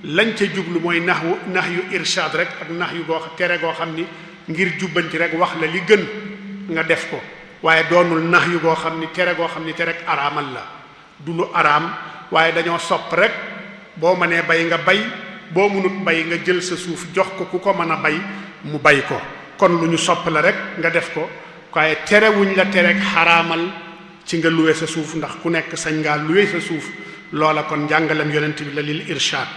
lañ ca jublu mooy nahyu irshaad rek ak nahyu goo tere goo xam ni ngir jubbanti rek wax la li gën nga def ko waaye doonul nahyu goo xam ni tere goo xam ni tere rek araamal la du lu araam waaye dañoo sopp rek boo mënee bay nga bay boo mënut bay nga jël sa suuf jox ko ku ko mën a bay mu bay ko. kon lu ñu sopp la rek nga def ko waaye terewuñ la tere rek xaraamal ci nga luwe sa suuf ndax ku nekk sañ ngaa luwe sa suuf. loola kon njàngalem yonent bi la lil irshaad.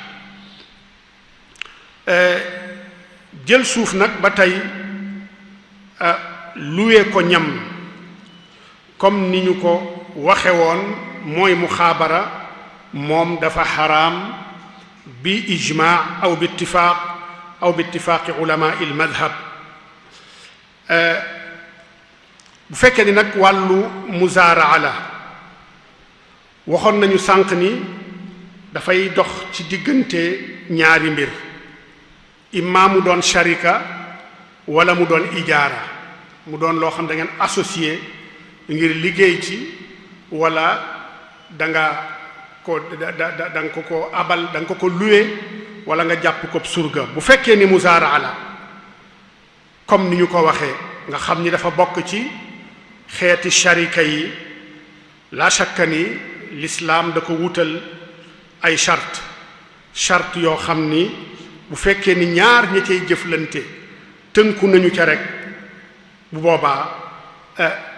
jël suuf nag ba tey luwe ko ñam comme ni ñu ko waxe woon mooy muxaabara moom dafa xaraam bi ijmaa aw bi ittifaaq aw bi ittifaaqi ulamaa il madhab. bu fekkee ni nag wàllu muzaaraa la waxoon nañu sànq ni dafay dox ci diggante ñaari mbir imma mu doon sharika wala mu doon ijaara mu doon loo xam da ngeen associé ngir liggéey ci wala da nga ko abal da nga ko luwe wala nga jàpp ko surga. bu fekkee ni muzaaraa la comme ni ñu ko waxee nga xam ni dafa bokk ci xeeti sharika yi la shakka ni l'islam da ko wutal ay charte yoo xam ni bu fekkee ni ñaar ña cay jëflante tënku nañu ca rek bu boobaa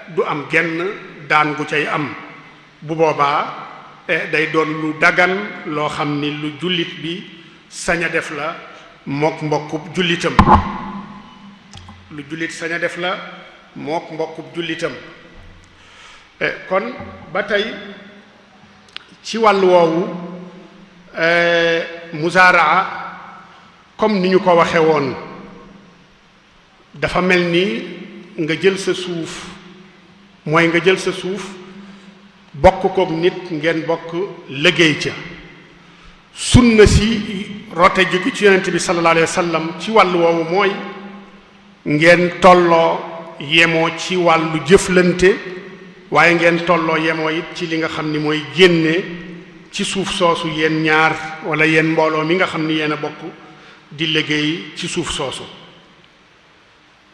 du am genn daan gu cay am. bu boobaa day doon lu dagan loo xam ni lu jullit bi sañ a def la mook mbokkub jullitam lu jullit sañ a def la mook mbokkub jullitam. kon ba tey ci wàllu woowu muzaaraa comme ni ñu ko waxe woon dafa mel ni nga jël sa suuf mooy nga jël sa suuf bokk kook nit ngeen bokk liggéey ca. sunna si rote jóge ci yonent bi sallallahu alayhi wa sallam ci wàllu woowu mooy ngeen tolloo yemoo ci wàllu jëflante waaye ngeen tolloo yemoo it ci li nga xam ni mooy génne ci suuf soosu yéen ñaar wala yéen mbooloo mi nga xam ni yéen a bokk di liggéey ci suuf soosu.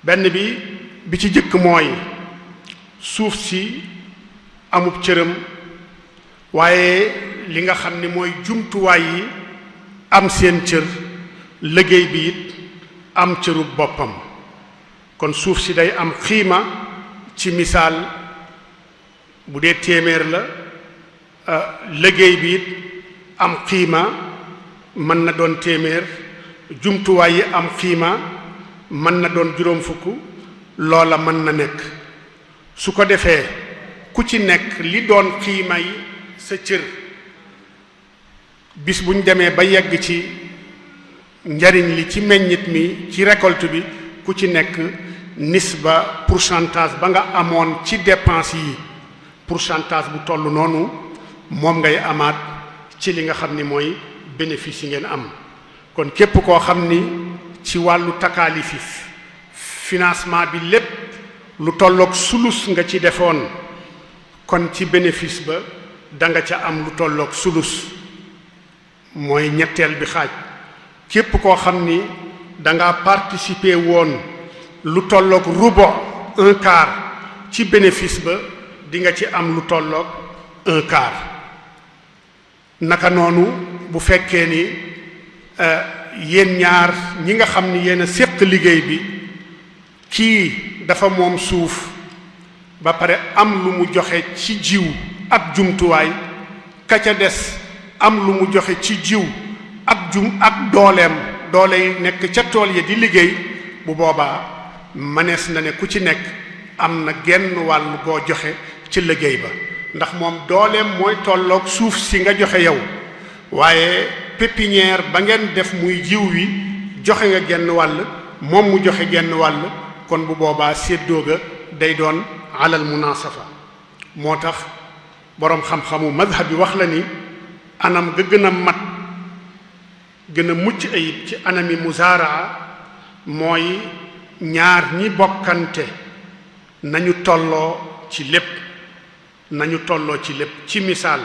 benn bi ci jëkk mooy suuf si amub cëram waaye li nga xam ni mooy jumtuwaay yi am seen cër liggéey bi it am cërub boppam. kon suuf si day am xiima ci misaal bu dee téeméer la liggéey bi it am xiima mën na doon téeméer jumtuwaay yi am xiima mën na doon juróom fukk loola mën na nekk su ko defee ku ci nekk li doon xiima yi sa cër bis buñ demee ba yegg ci njariñ li ci meññit mi ci récolte bi ku ci nekk nisba pourcentage ba nga amoon ci dépense yi pourcentage bu toll noonu moom ngay amaat ci li nga xam ni mooy bénéfice yi ngeen am kon képp koo xam ni ci wàllu takaalifi financement bi lépp lu tolloog sulus nga ci defoon kon ci bénéfice ba da nga ca am lu tolloog sulus mooy ñetteel bi xaaj képp koo xam ni da nga participer woon lu tolloog rubo un quart ci bénéfice ba di nga ci am lu tolloog un quart naka noonu bu fekkee ni yéen ñaar ñi nga xam ni yéen a séq liggéey bi kii dafa moom suuf ba pare am lu mu joxe ci jiw ak jumtuwaay ka ca des am lu mu joxe ci jiw ak dooleem doole yi nekk ca tool yi di liggéey bu boobaa mënees na ne ku ci nekk am na genn wàll goo joxe ci liggéey ba ndax moom dooleem mooy tolloog suuf si nga joxe yow waaye pépinière ba ngeen def muy jiw wi joxe nga genn wàll moom mu joxe genn wàll kon bu boobaa séddoo ga day doon alal munasafa moo tax boroom xam-xamu madhab bi wax la ni anam ga gën a mat gën a mucc ayib ci anami muzaaraa mooy ñaar ñi bokkante nañu tolloo ci lépp ci misaal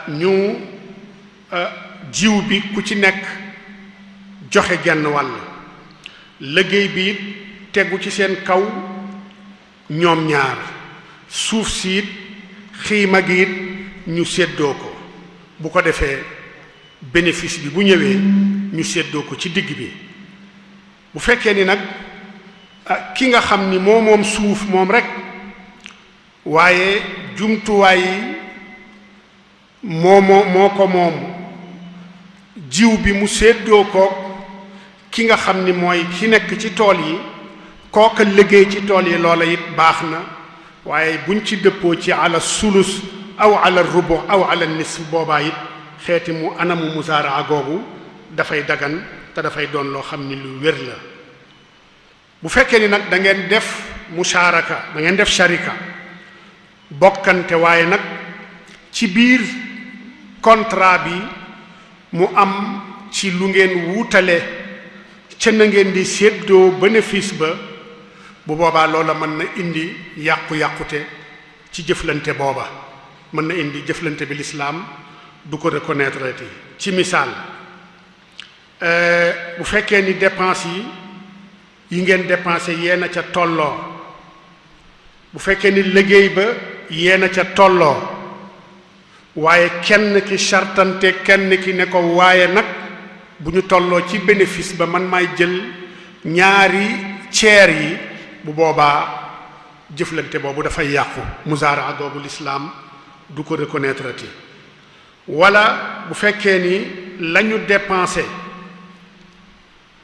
ñu jiw bi ku ci nekk joxe genn wàll liggéey bi it tegu ci seen kaw ñoom ñaar suuf si it xiima gi it ñu séddoo ko bu ko defee bénéfice bi bu ñëwee ñu séddoo ko ci digg bi bu fekkee ni nag ki nga xam ni moom suuf moom rek waaye jumtuwaay yi moo ko moom jiw bi mu séddoo ko ki nga xam ni mooy ki nekk ci tool yi kooka liggéey ci tool yi loola it baax na waaye buñ ci dëppoo ci ala sulus aw ala rubu aw ala nisf boobaa it xeeti mu anamu musaaraa googu dafay dagan te dafay doon loo xam ni lu wér la bu fekkee ni nag da ngeen def musharaka da ngeen def sharika bokkante waaye nag ci biir contrat bi mu am ci lu ngeen wuutale ca na ngeen di séddoo bénéfice ba bu boobaa loola mën na indi yàqu-yàqute ci jëflante booba mën na indi jëflante bi lislaam du ko reconnaître ci misaal bu fekkee ni dépense yi ngeen dépensé yéen a ca tolloo bu fekkee ni liggéey ba yéen a ca tolloo waaye kenn ki sartante kenn ki ne ko waaye nag bu ñu tolloo ci bénéfice ba man maay jël ñaari ceer yi bu boobaa jëflante boobu dafay yàqu muzaraa googu lislaam du ko reconnaître wala bu fekkee ni lañu dépensé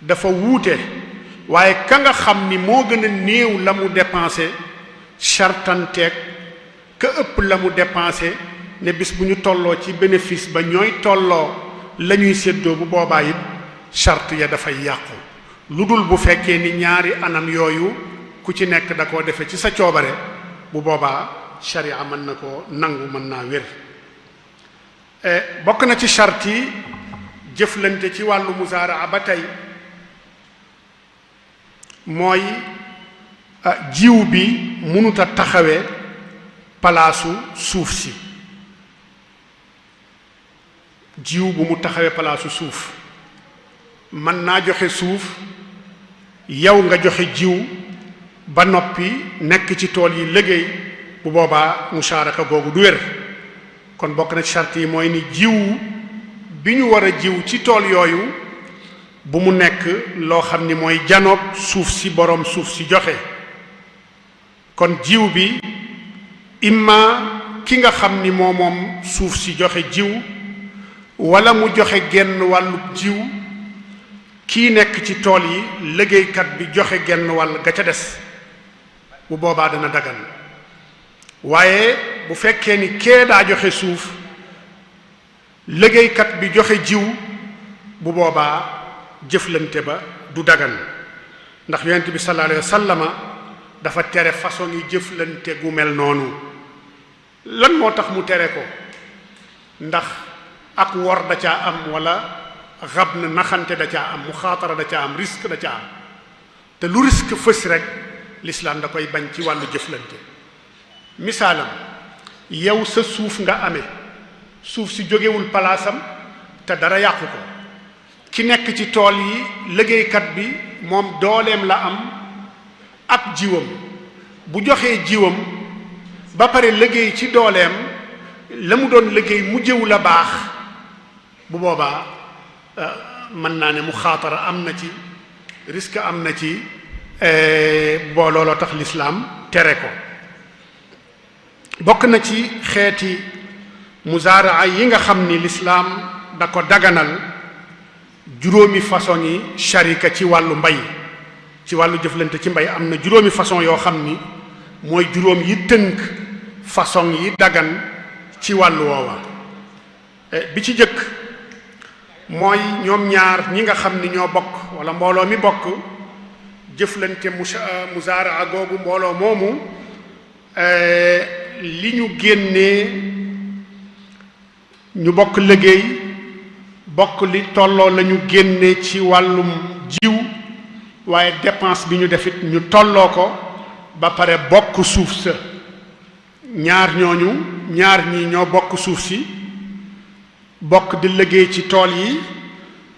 dafa wuute waaye ka nga xam ni moo gën a néew la mu dépensé sartanteeg ka ëpp la mu dépensé ne bis bu ñu tolloo ci bénéfice ba ñooy tolloo la ñuy séddoo bu boobaa it charte ya dafay yàqu lu dul bu fekkee ni ñaari anam yooyu ku ci nekk da koo defe ci sa coobare bu boobaa sharia mën na ko nangu mën naa wér bokk na ci charte yi jëflante ci wàllu musaaraa ba tey mooy jiw bi mënut a taxawee palaasu suuf si jiw bu mu taxawee palaasu suuf mën naa joxe suuf yow nga joxe jiw ba noppi nekk ci tool yi liggéey bu boobaa musharaka googu du wér kon bokk na ci charte yi mooy ni jiw bi ñu war a jiw ci tool yooyu bu mu nekk loo xam ni mooy janoog suuf si boroom suuf si joxe kon jiw bi imma ki nga xam ni moom suuf si joxe jiw wala mu joxe genn wàllu jiw kii nekk ci tool yi liggéeykat bi joxe genn wàll ga ca des bu boobaa dana dagan waaye bu fekkee ni kee daa joxe suuf liggéeykat bi joxe jiw bu boobaa jëflante ba du dagan ndax yonent bi sallallahu alayhi wa sallama dafa tere façon yi jëflante gu mel noonu lan moo tax mu tere ko ndax ak wor da caa am wala xab na naxante da caa am muxaatara da caa am risque da caa am te lu risque fës rek l'islam da koy bañ ci wàllu jëflante misaalam yow sa suuf nga amee suuf si jógewul palaasam te dara yàqu ko ki nekk ci tool yi liggéeykat bi moom dooleem la am ak jiwam bu joxee jiwam ba pare liggéey ci dooleem la mu doon liggéey mu jëw la baax bu boobaa mën naa ne mu xaatara am na ci risque am na ci boo looloo tax lislaam tere ko bokk na ci xeeti muzaaraa yi nga xam ni lislaam da ko daganal juróomi façon yi sharika ci wàllu mbay ci wàllu jëflante ci mbay am na juróomi façon yoo xam ni mooy juróom yi tënk façon yi dagan ci wàllu woowa bi ci jëkk mooy ñoom ñaar ñi nga xam ni ñoo bokk wala mbooloo mi bokk jëflante muzaaraa googu mbooloo moomu li ñu génnee ñu bokk liggéey bokk li tolloo lañu génne ci wàllum jiw waaye dépense bi ñu defit ñu tolloo ko ba pare bokk suuf sa ñaar ñi ñoo bokk suuf si bokk di liggéey ci tool yi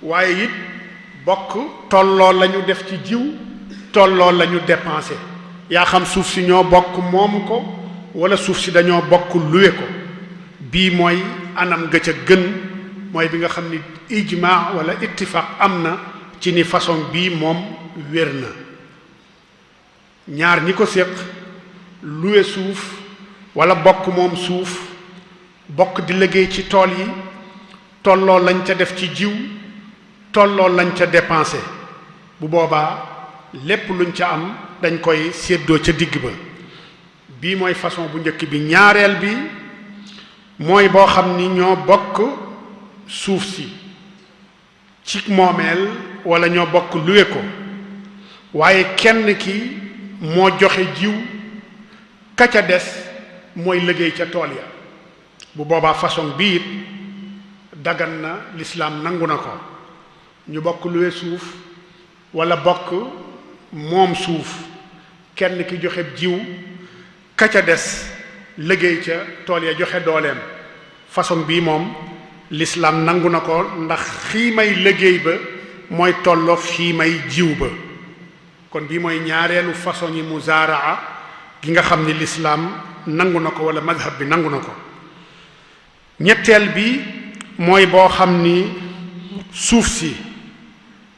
waaye it bokk tolloo lañu def ci jiw tolloo lañu dépensé yaa xam suuf si ñoo bokk moom ko wala suuf si dañoo bokk luwe ko bii mooy anam ga ca gën mooy bi nga xam ni ijmaa wala ittifaq am na ci ni façon bii moom wér na ñaar ñi ko séq luwe suuf wala bokk moom suuf bokk di liggéey ci tool yi tolloo lañ ca def ci jiw tolloo lañ ca dépensé bu boobaa lépp luñ ca am dañ koy séddoo ca digg ba bii mooy façon bu njëkk bi ñaareel bi mooy boo xam ni ñoo bokk suuf si ci moomeel wala ñoo bokk luwe ko waaye kenn ki moo joxe jiw ka ca des mooy liggéey ca tool ya bu boobaa façon bii it dagan na lislaam nangu na ko ñu bokk luwe suuf wala bokk moom suuf kenn ki joxe jiw ka ca des liggéey ca tool ya joxe dooleem façon bii moom lislaam nangu na ko ndax xiimay liggéey ba mooy tolloo xiimay jiw ba kon bii mooy ñaareelu façon yi muzaaraa gi nga xam ni lislaam nangu na ko wala madhab bi nangu na ko ñetteel bi mooy boo xam ni suuf si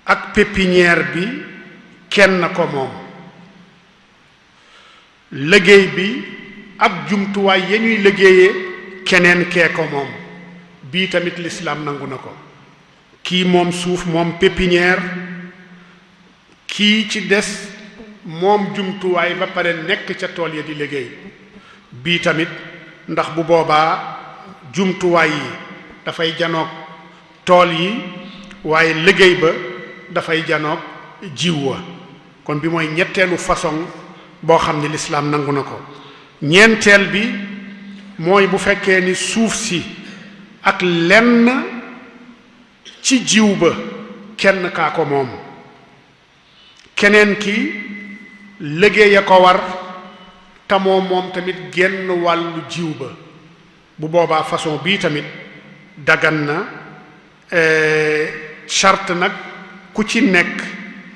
ak pépinière bi kenn ko moom liggéey bi ak jumtuwaay ya ñuy liggéeyee keneen kee ko moom bii tamit lislaam nangu na ko kii moom suuf moom pépinière kii ci des moom jumtuwaay ba pare nekk ca tool ya di liggéey bii tamit ndax bu boobaa jumtuwaay yi dafay janoog tool yi waaye liggéey ba dafay janoog jiw wa kon bi mooy ñetteelu façon boo xam ni lislaam nangu na ko ñeenteel bi mooy bu fekkee ni suuf si ak lenn ci jiw ba kenn kaa ko moom keneen ki liggéey a ko war te moom tamit genn wàllu jiw ba bu boobaa façon bii tamit dagan na charte nag ku ci nekk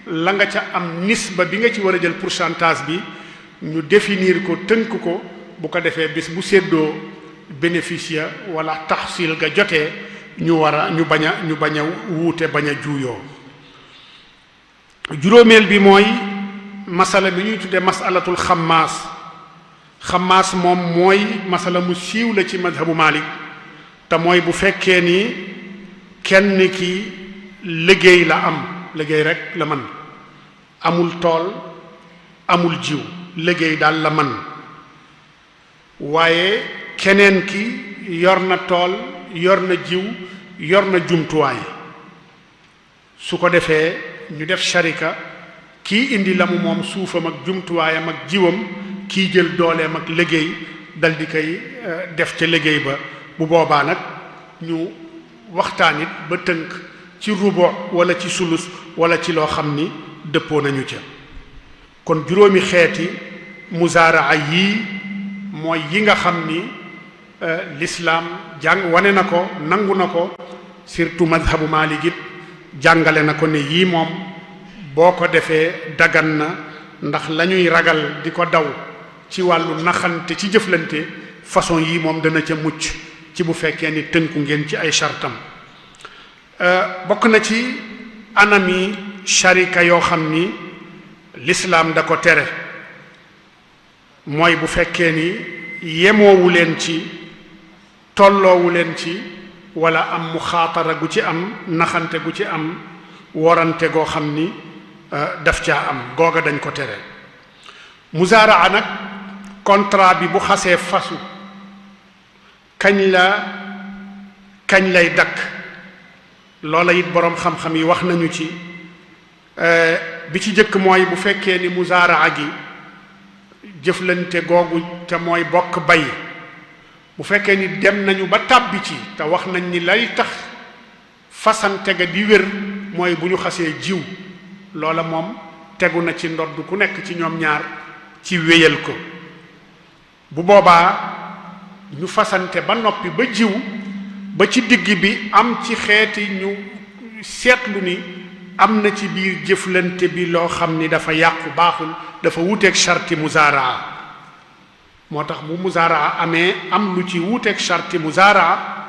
la nga ca am nisba bi nga ci war a jël pourcentage bi ñu définir ko tënk ko bu ko defee bis bu séddoo bénéfice ya wala taxsil ga jotee ñu bañ a wuute bañ a juuyoo juróomeel bi mooy masala bi ñuy tuddee masalatul xammaas xamaas moom mooy masala mu siiw la ci madhabu Malik te mooy bu fekkee ni kenn ki liggéey la am liggéey rek la man amul tool amul jiw liggéey daal la man waaye keneen ki yor na tool yor na jiw yor na jumtuwaay su ko defee ñu def sharika kii indi la mu moom suufam ak jumtuwaayam ak jiwam kii jël dooleem ak liggéey dal di koy def ca liggéey ba bu boobaa nag ñu waxtaan it ba tënk ci rubo wala ci sulus wala ci loo xam ni dëppoo nañu ca kon juróomi xeeti muzaaraa yii mooy yi nga xam ni lislaam jàng wane na ko nangu na ko surtout madhabu Maalik it jàngale na ko ne yii moom boo ko defee dagan na ndax la ñuy ragal di ko daw ci wàllu naxante ci jëflante façon yii moom dana ca mucc ci bu fekkee ni tënku ngeen ci ay chartam bokk na ci anami sharika yoo xam ni lislaam da ko tere mooy bu fekkee ni yemoowu leen ci tolloowu leen ci wala am muxaatara gu ci am naxante gu ci am worante goo xam ni daf caa am googa dañ ko tere muzaaraa nag contrat bi bu xasee fasu kañ lay dakk loola it boroom xam-xam yi wax nañu ci bi ci jëkk mooy bu fekkee ni muzaaraa gi jëflante googu te mooy bokk bay bu fekkee ni dem nañu ba tàbbi ci te wax nañ ni lay tax fasante ga di wér mooy bu ñu xasee jiw loola moom tegu na ci ndodd ku nekk ci ñoom ñaar ci wéyal ko bu boobaa ñu fasante ba noppi ba jiw ba ci digg bi am ci xeeti ñu seetlu ni am na ci biir jëflante bi loo xam ni dafa yàqu baaxul dafa wuuteeg charti muzaaraa moo tax bu muzaaraa amee am lu ci wuuteeg charti muzaaraa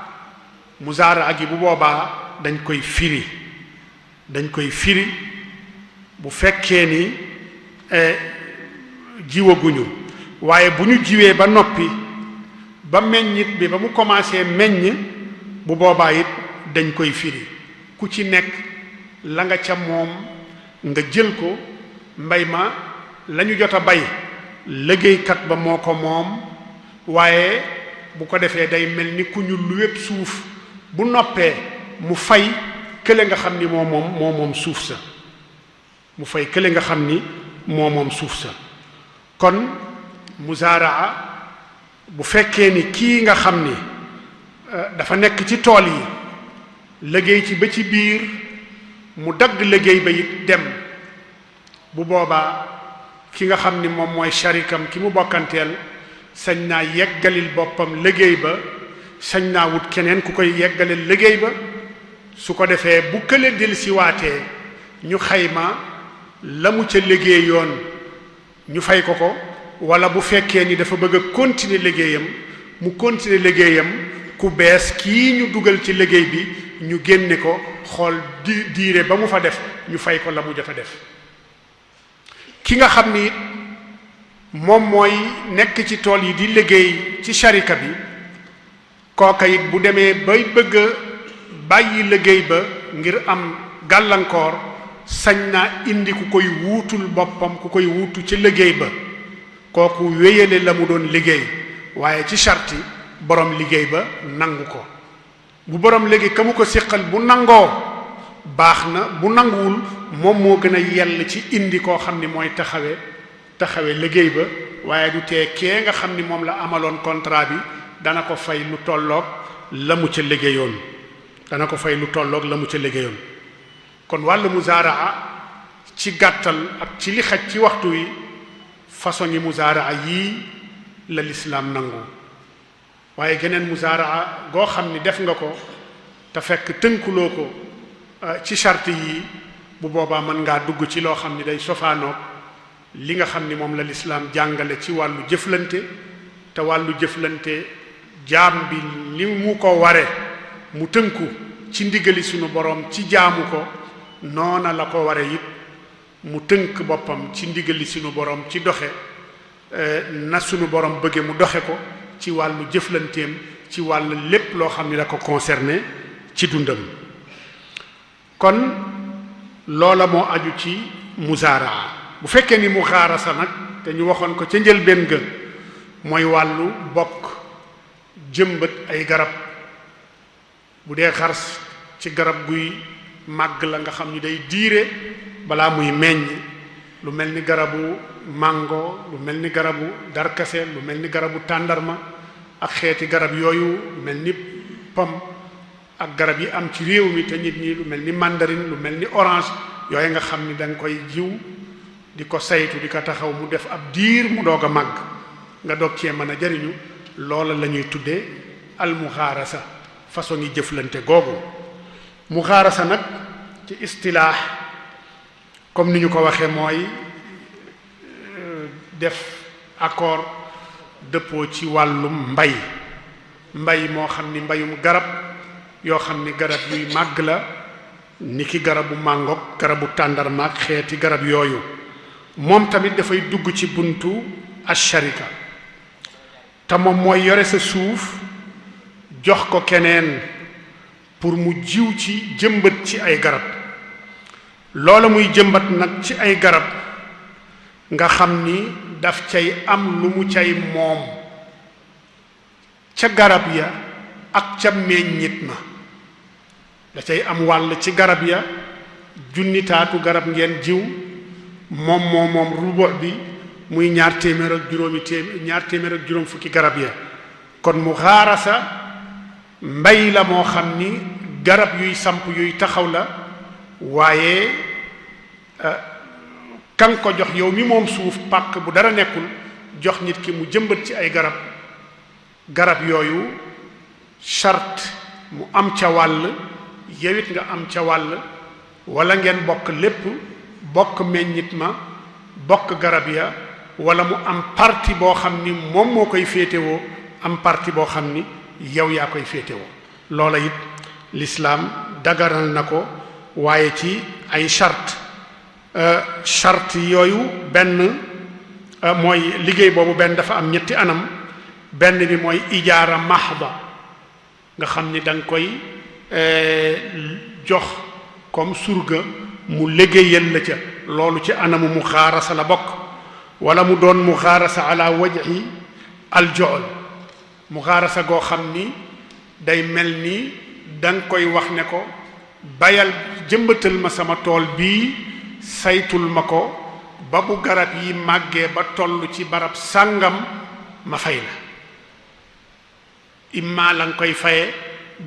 gi bu boobaa dañ koy firi bu fekkee ni jiwaguñu waaye bu ñu jiwee ba noppi ba meññit bi ba mu commencé meññ bu boobaa it dañ koy firi ku ci nekk la nga ca moom nga jël ko mbay ma la ñu jot a bay liggéeykat ba moo ko moom waaye bu ko defee day mel ni ku ñu luwépp suuf bu noppee mu fay kële nga xam ni moo moom suuf sa mu fay kële nga xam ni moo moom suuf sa kon muzaaraa bu fekkee ni kii nga xam ni dafa nekk ci tool yi liggéey ci ba ci biir mu dagg liggéey ba it dem bu boobaa ki nga xam ni moom mooy sharikam ki mu bokkanteel sañ naa yeggalil boppam liggéey ba sañ naa wut keneen ku koy yeggalil liggéey ba su ko defee bu kële del si waatee ñu xayma la mu ca liggéey yoon ñu fay ko ko wala bu fekkee ni dafa bëgg a continuer liggéeyam mu continuer liggéeyam ku bees kii ñu dugal ci liggéey bi ñu génne ko xool diire ba mu fa def ñu fay ko la mu jot a def ki nga xam ni moom mooy nekk ci tool yi di liggéey ci sharika bi kooka it bu demee bay bëgg a bàyyi liggéey ba ngir am gàllankoor sañ naa indi ku koy wuutul boppam ku koy wuutu ci liggéey ba kooku wéyale la mu doon liggéey waaye ci sharti borom liggéey ba nangu ko bu borom liggéey ka mu ko siqal bu nangoo baax na bu nanguwul moom moo gën a yell ci indi koo xam ni mooy taxawe liggéey ba waaye du tee kee nga xam ni moom la amaloon contrat bi dana ko fay lu tolloog la mu ca liggéeyoon kon wàllu muzaaraa ci gàttal ak ci li xaj ci waxtu wi façon yi muzaaraa yii la lislaam nangu waaye geneen muzaaraa goo xam ni def nga ko te fekk tënkuloo ko ci charte yi bu boobaa mën ngaa dugg ci loo xam ni day sofaanoog li nga xam ni moom la lislaam jàngale ci wàllu jëflante te wàllu jëflante jaam bi li mu ko ware mu tënku ci ndigali sunu boroom ci jaamu ko noona la ko ware it mu tënk boppam ci ndigali sunu boroom ci doxe na sunu borom bëgge mu doxe ko ci wàllu jëflanteem ci wàllu lépp loo xam ni da ko concerné ci dundam. kon loola moo aju ci muzaaraa. bu fekkee ni muxaarasa nag te ñu waxoon ko ca njëlbéen ga mooy wàllu bokk jëmbat ay garab. bu dee xars ci garab guy màgg la nga xam ni day diire balaa muy meññ, lu mel ni garabu mango, lu mel ni garabu darkase, lu mel ni garabu tàndarma ak xeeti garab yooyu, lu mel ni pomme ak garab yi am ci réew mi te nit ñi, lu mel ni mandarine, lu mel ni orange, yooyu nga xam ni da nga koy jiw di ko saytu di ko taxaw mu def ab diir mu doog a màgg nga doog cee mën a jariñu. loola la ñuy tuddee almuxaarasa, façon yi jëflante googu. muxaarasa nag ci istilaax comme ni ñu ko waxee mooy def accord dëppoo ci wàllum mbay moo xam ni mbayum garab yoo xam ni garab yuy màgg la, ni ki garabu màngoog garabu tàndarmaak xeeti garab yooyu. moom tamit dafay dugg ci buntu asharika, te moom mooy yore sa suuf jox ko keneen pour mu jiw ci jëmbat ci ay garab. loola muy jëmbat nag ci ay garab nga xam ni daf cay am lu mu cay moom ca garab ya ak ca meññit ma, da cay am wàll ci garab ya. junni taatu garab ngeen jiw, moom rubo bi muy ñaar téeméer ak juróom fukki garab ya. kon muxaarasa mbay la moo xam ni garab yuy samp yuy taxaw la, waaye kan ko jox yow mi moom suuf pàkk bu dara nekkul, jox nit ki mu jëmbat ci ay garab yooyu charte mu am ca wàll, yewit nga am ca wàll, wala ngeen bokk lépp, bokk meññit ma, bokk garab ya, wala mu am parti boo xam ni moom moo koy féetewoo, am parti boo xam ni yow yaa koy féetewoo. loola it lislaam daganal na ko, waaye ci ay charte yooyu benn mooy liggéey boobu benn dafa am ñetti anam. benn bi mooy ijaara mahda, nga xam ni da nga koy jox comme surga mu liggéeyal la ca, loolu ci anamu muxaarasa la bokk. wala mu doon muxaarasa ala wajhi aljool, muxaarasa goo xam ni day mel ni da nga koy wax ne ko bayal jëmbatal ma sama tool bii, saytul ma ko ba bu garab yi màggee ba toll ci barab sàngam ma fay la. imma la nga koy faye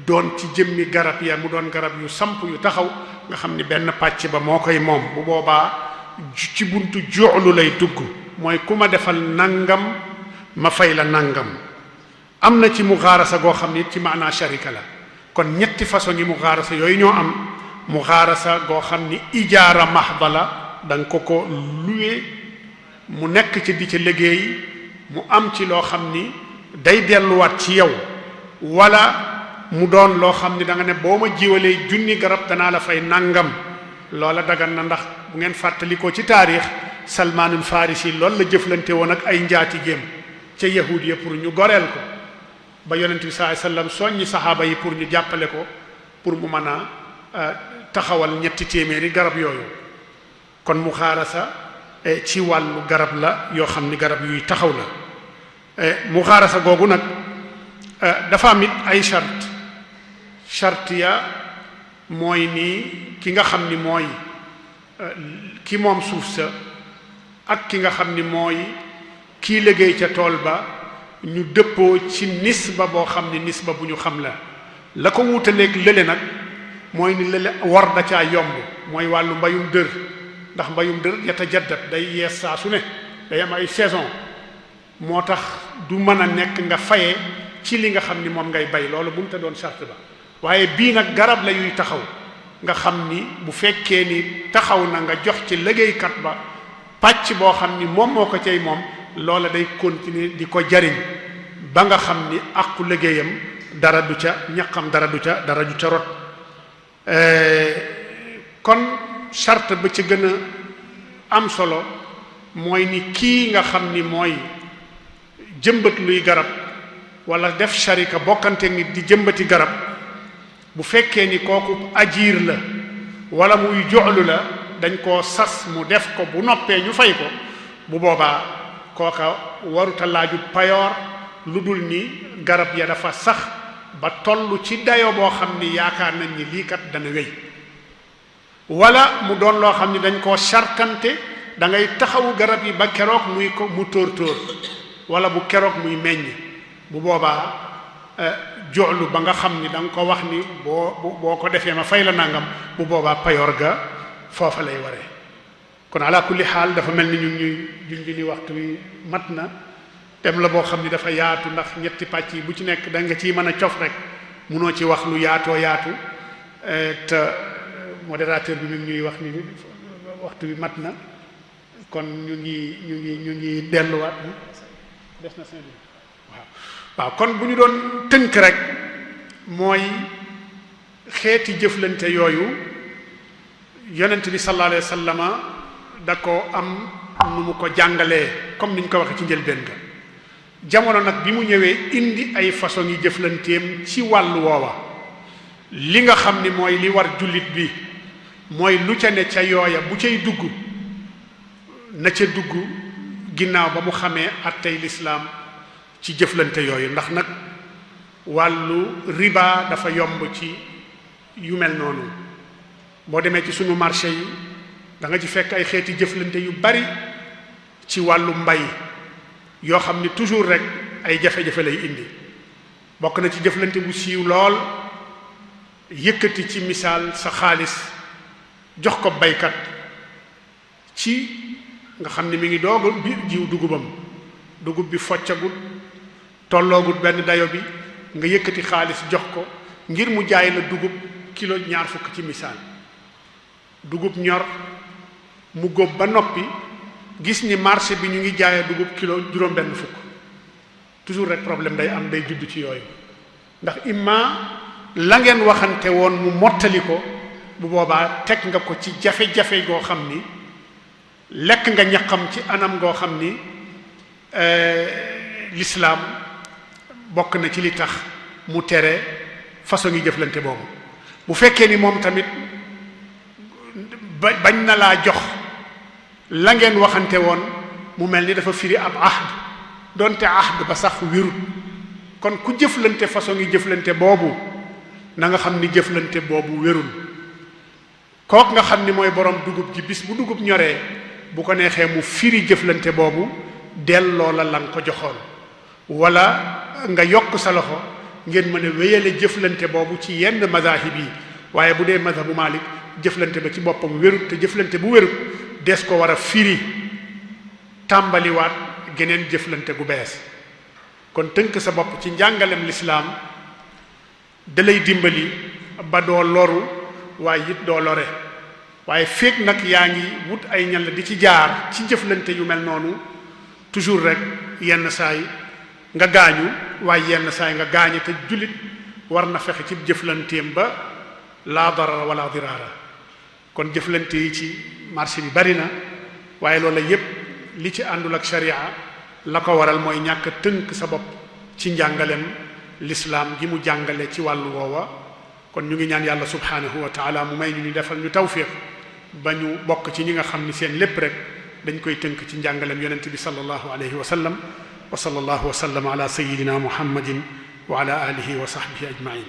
doon ci jëmmi garab ya mu doon garab yu samp yu taxaw nga xam ni benn pàcc ba moo koy moom, bu boobaa ci buntu joxlu lay dugg, mooy ku ma defal nangam ma fay la nangam. am na ci muxaarasa goo xam ni ci maanaa sharika la. kon ñetti façon yi muxaarasa yooyu ñoo am. muxaarasa goo xam ni ijaara mahda la, da nga ko luwe mu nekk ci di ca liggéey, mu am ci loo xam ni day delluwaat ci yow, wala mu doon loo xam ni da nga ne boo ma jiwalee junni garab danaa la fay nangam. loola dagan na, ndax bu ngeen fàttalikoo ci taarix Salmaanul Farisi loolu la jëflante woon ak ay njaatigéem ca yahud ya pour ñu goreel ko, ba yonent bi sallallahu alayhi wasallam soññi saxaaba yi pour ñu jàppale ko pour mu mën a taxawal 300 garab yooyu. kon muxaarasa ci wàllu garab la yoo xam ni garab yuy taxaw la. muxaarasa googu nag dafa am it ay charte ya mooy ni ki nga xam ni mooy ki moom suuf sa ak ki nga xam ni mooy kii liggéey ca tool ba ñu dëppoo ci nisba boo xam ni nisba bu ñu xam la ko wutaleeg lële nag mooy ni lële war da caa yomb, mooy wàllu mbayum dër. ndax mbayum dër yatajaddat day yees saa su ne, day am ay saison, moo tax du mën a nekk nga faye ci li nga xam ni moom ngay bay. loolu bu mu te doon charte ba. waaye bii nag garab la yuy taxaw, nga xam ni bu fekkee ni taxaw na nga jox ci liggéeykat ba pàcc boo xam ni moom moo ko cay moom, loola day continuer di ko jariñ ba nga xam ni àqu liggéeyam dara du ca ñaqam dara du ca rot. kon charte ba ci gën a am solo mooy ni kii nga xam ni mooy jëmbat luy garab wala def sharika bokkante nit di jëmbati garab bu fekkee ni kooku ajiir la wala muy joxlu la dañ koo sas mu def ko bu noppee ñu fay ko bu boobaa kooka waruta laaju payoor lu dul ni garab ya dafa sax ba toll ci dayo boo xam ni yaakaar nañ ni lii kat dana wéy wala mu doon loo xam ni dañ koo sartante da ngay taxawu garab yi ba keroog muy ko mu tóor wala bu keroog muy meññ bu boobaa joxlu ba nga xam ni da nga ko wax ni boo ko defee ma fay la nangam bu boobaa payoor ga foofa lay waree kon ala kulli xaal dafa mel ni ñun ñuy junj ni waxtu wi mat na tem la boo xam ni dafa yaatu ndax ñetti pàcc yi bu ci nekk da nga ciy mën a cof rek munoo ci wax lu yaatoo yaatu te modérateur bi mi ngi ñuy wax ni waxtu wi mat na kon ñu ngi delluwaat des na 5 minutes waaw kon bu ñu doon tënk rek mooy xeeti jëflante yooyu yonent bi sallallahu alayhi wa sallama da ko am nu mu ko jàngalee comme ni ñu ko waxee ci njëlbéen ga jamono nag bi mu ñëwee indi ay façon yi jëflanteem ci wàllu woowa li nga xam ni mooy li war jullit bi mooy lu ca ne ca yooya bu cay dugg na ca dugg ginnaaw ba mu xamee attey lislaam ci jëflante yooyu ndax nag wàllu riba dafa yomb ci yu mel noonu boo demee ci sunu marché yi da nga ci fekk ay xeeti jëflante yu bari ci wàllu mbay yoo xam ni toujours rek ay jafe-jafe lay indi bokk na ci jëflante bu siiw lool yëkkati ci misaal sa xaalis jox ko baykat ci nga xam ni mi ngi doog bi jiw dugub bi foccagut tolloogut benn dayo bi nga yëkkati xaalis jox ko ngir mu jaay la dugub kilo 20 ci misaal dugub ñor mu góob ba noppi gis ni marché bi ñu ngi jaayee dugub kilo 50 toujours rek problème day am day judd ci yooyu ndax imma la ngeen waxante woon mu mottali ko bu boobaa teg nga ko ci jafe-jafe goo xam ni lekk nga ñaqam ci anam goo xam ni l'islam bokk na ci li tax mu tere façon yi jëflante boobu bu fekkee ni moom tamit bañ na laa jox la ngeen waxante woon mu mel ni dafa firi ab ahd donte ahd ba sax wirut kon ku jëflante façon yi jëflante boobu na nga xam ni jëflante boobu wérul kook nga xam ni mooy borom dugub ji bis bu dugub ñoree bu ko neexee mu firi jëflante boobu delloo la nga ko joxoon wala nga yokk sa loxo ngeen mën a wéyale jëflante boobu ci yenn mazahib yi waaye bu dee mazhabu Malik jëflante ba ci boppam wérut te jëflante bu wérut des ko war a firi tàmbaliwaat geneen jëflante gu bees kon tënk sa bopp ci njàngalem lislaam da lay dimbali ba doo loru waaye it doo lore waaye feek nag yaa ngi wut ay ñal di ci jaar ci jëflante yu mel noonu toujours rek yenn saay nga gaañu waaye yenn saay nga gaañu te jullit war na fexe ci jëflanteem ba laa darara wala diraara kon jëflante yi ci marché bi bari na waaye loola yépp li ci àndul ak sharia la ko waral mooy ñàkk tënk sa bopp ci njàngalem lislaam gi mu jàngale ci wàllu woowa kon ñu ngi ñaan yàlla subhanahu wa taala mu may ñu defal ñu tawfiq ba ñu bokk ci ñi nga xam ni seen lépp rek dañ koy tënk ci njàngalem yonent bi sallallahu alayhi wa sallam wa sallallahu wa sallam ala sayyidina muhammadin wa ala alihi wa sahbihi ajmain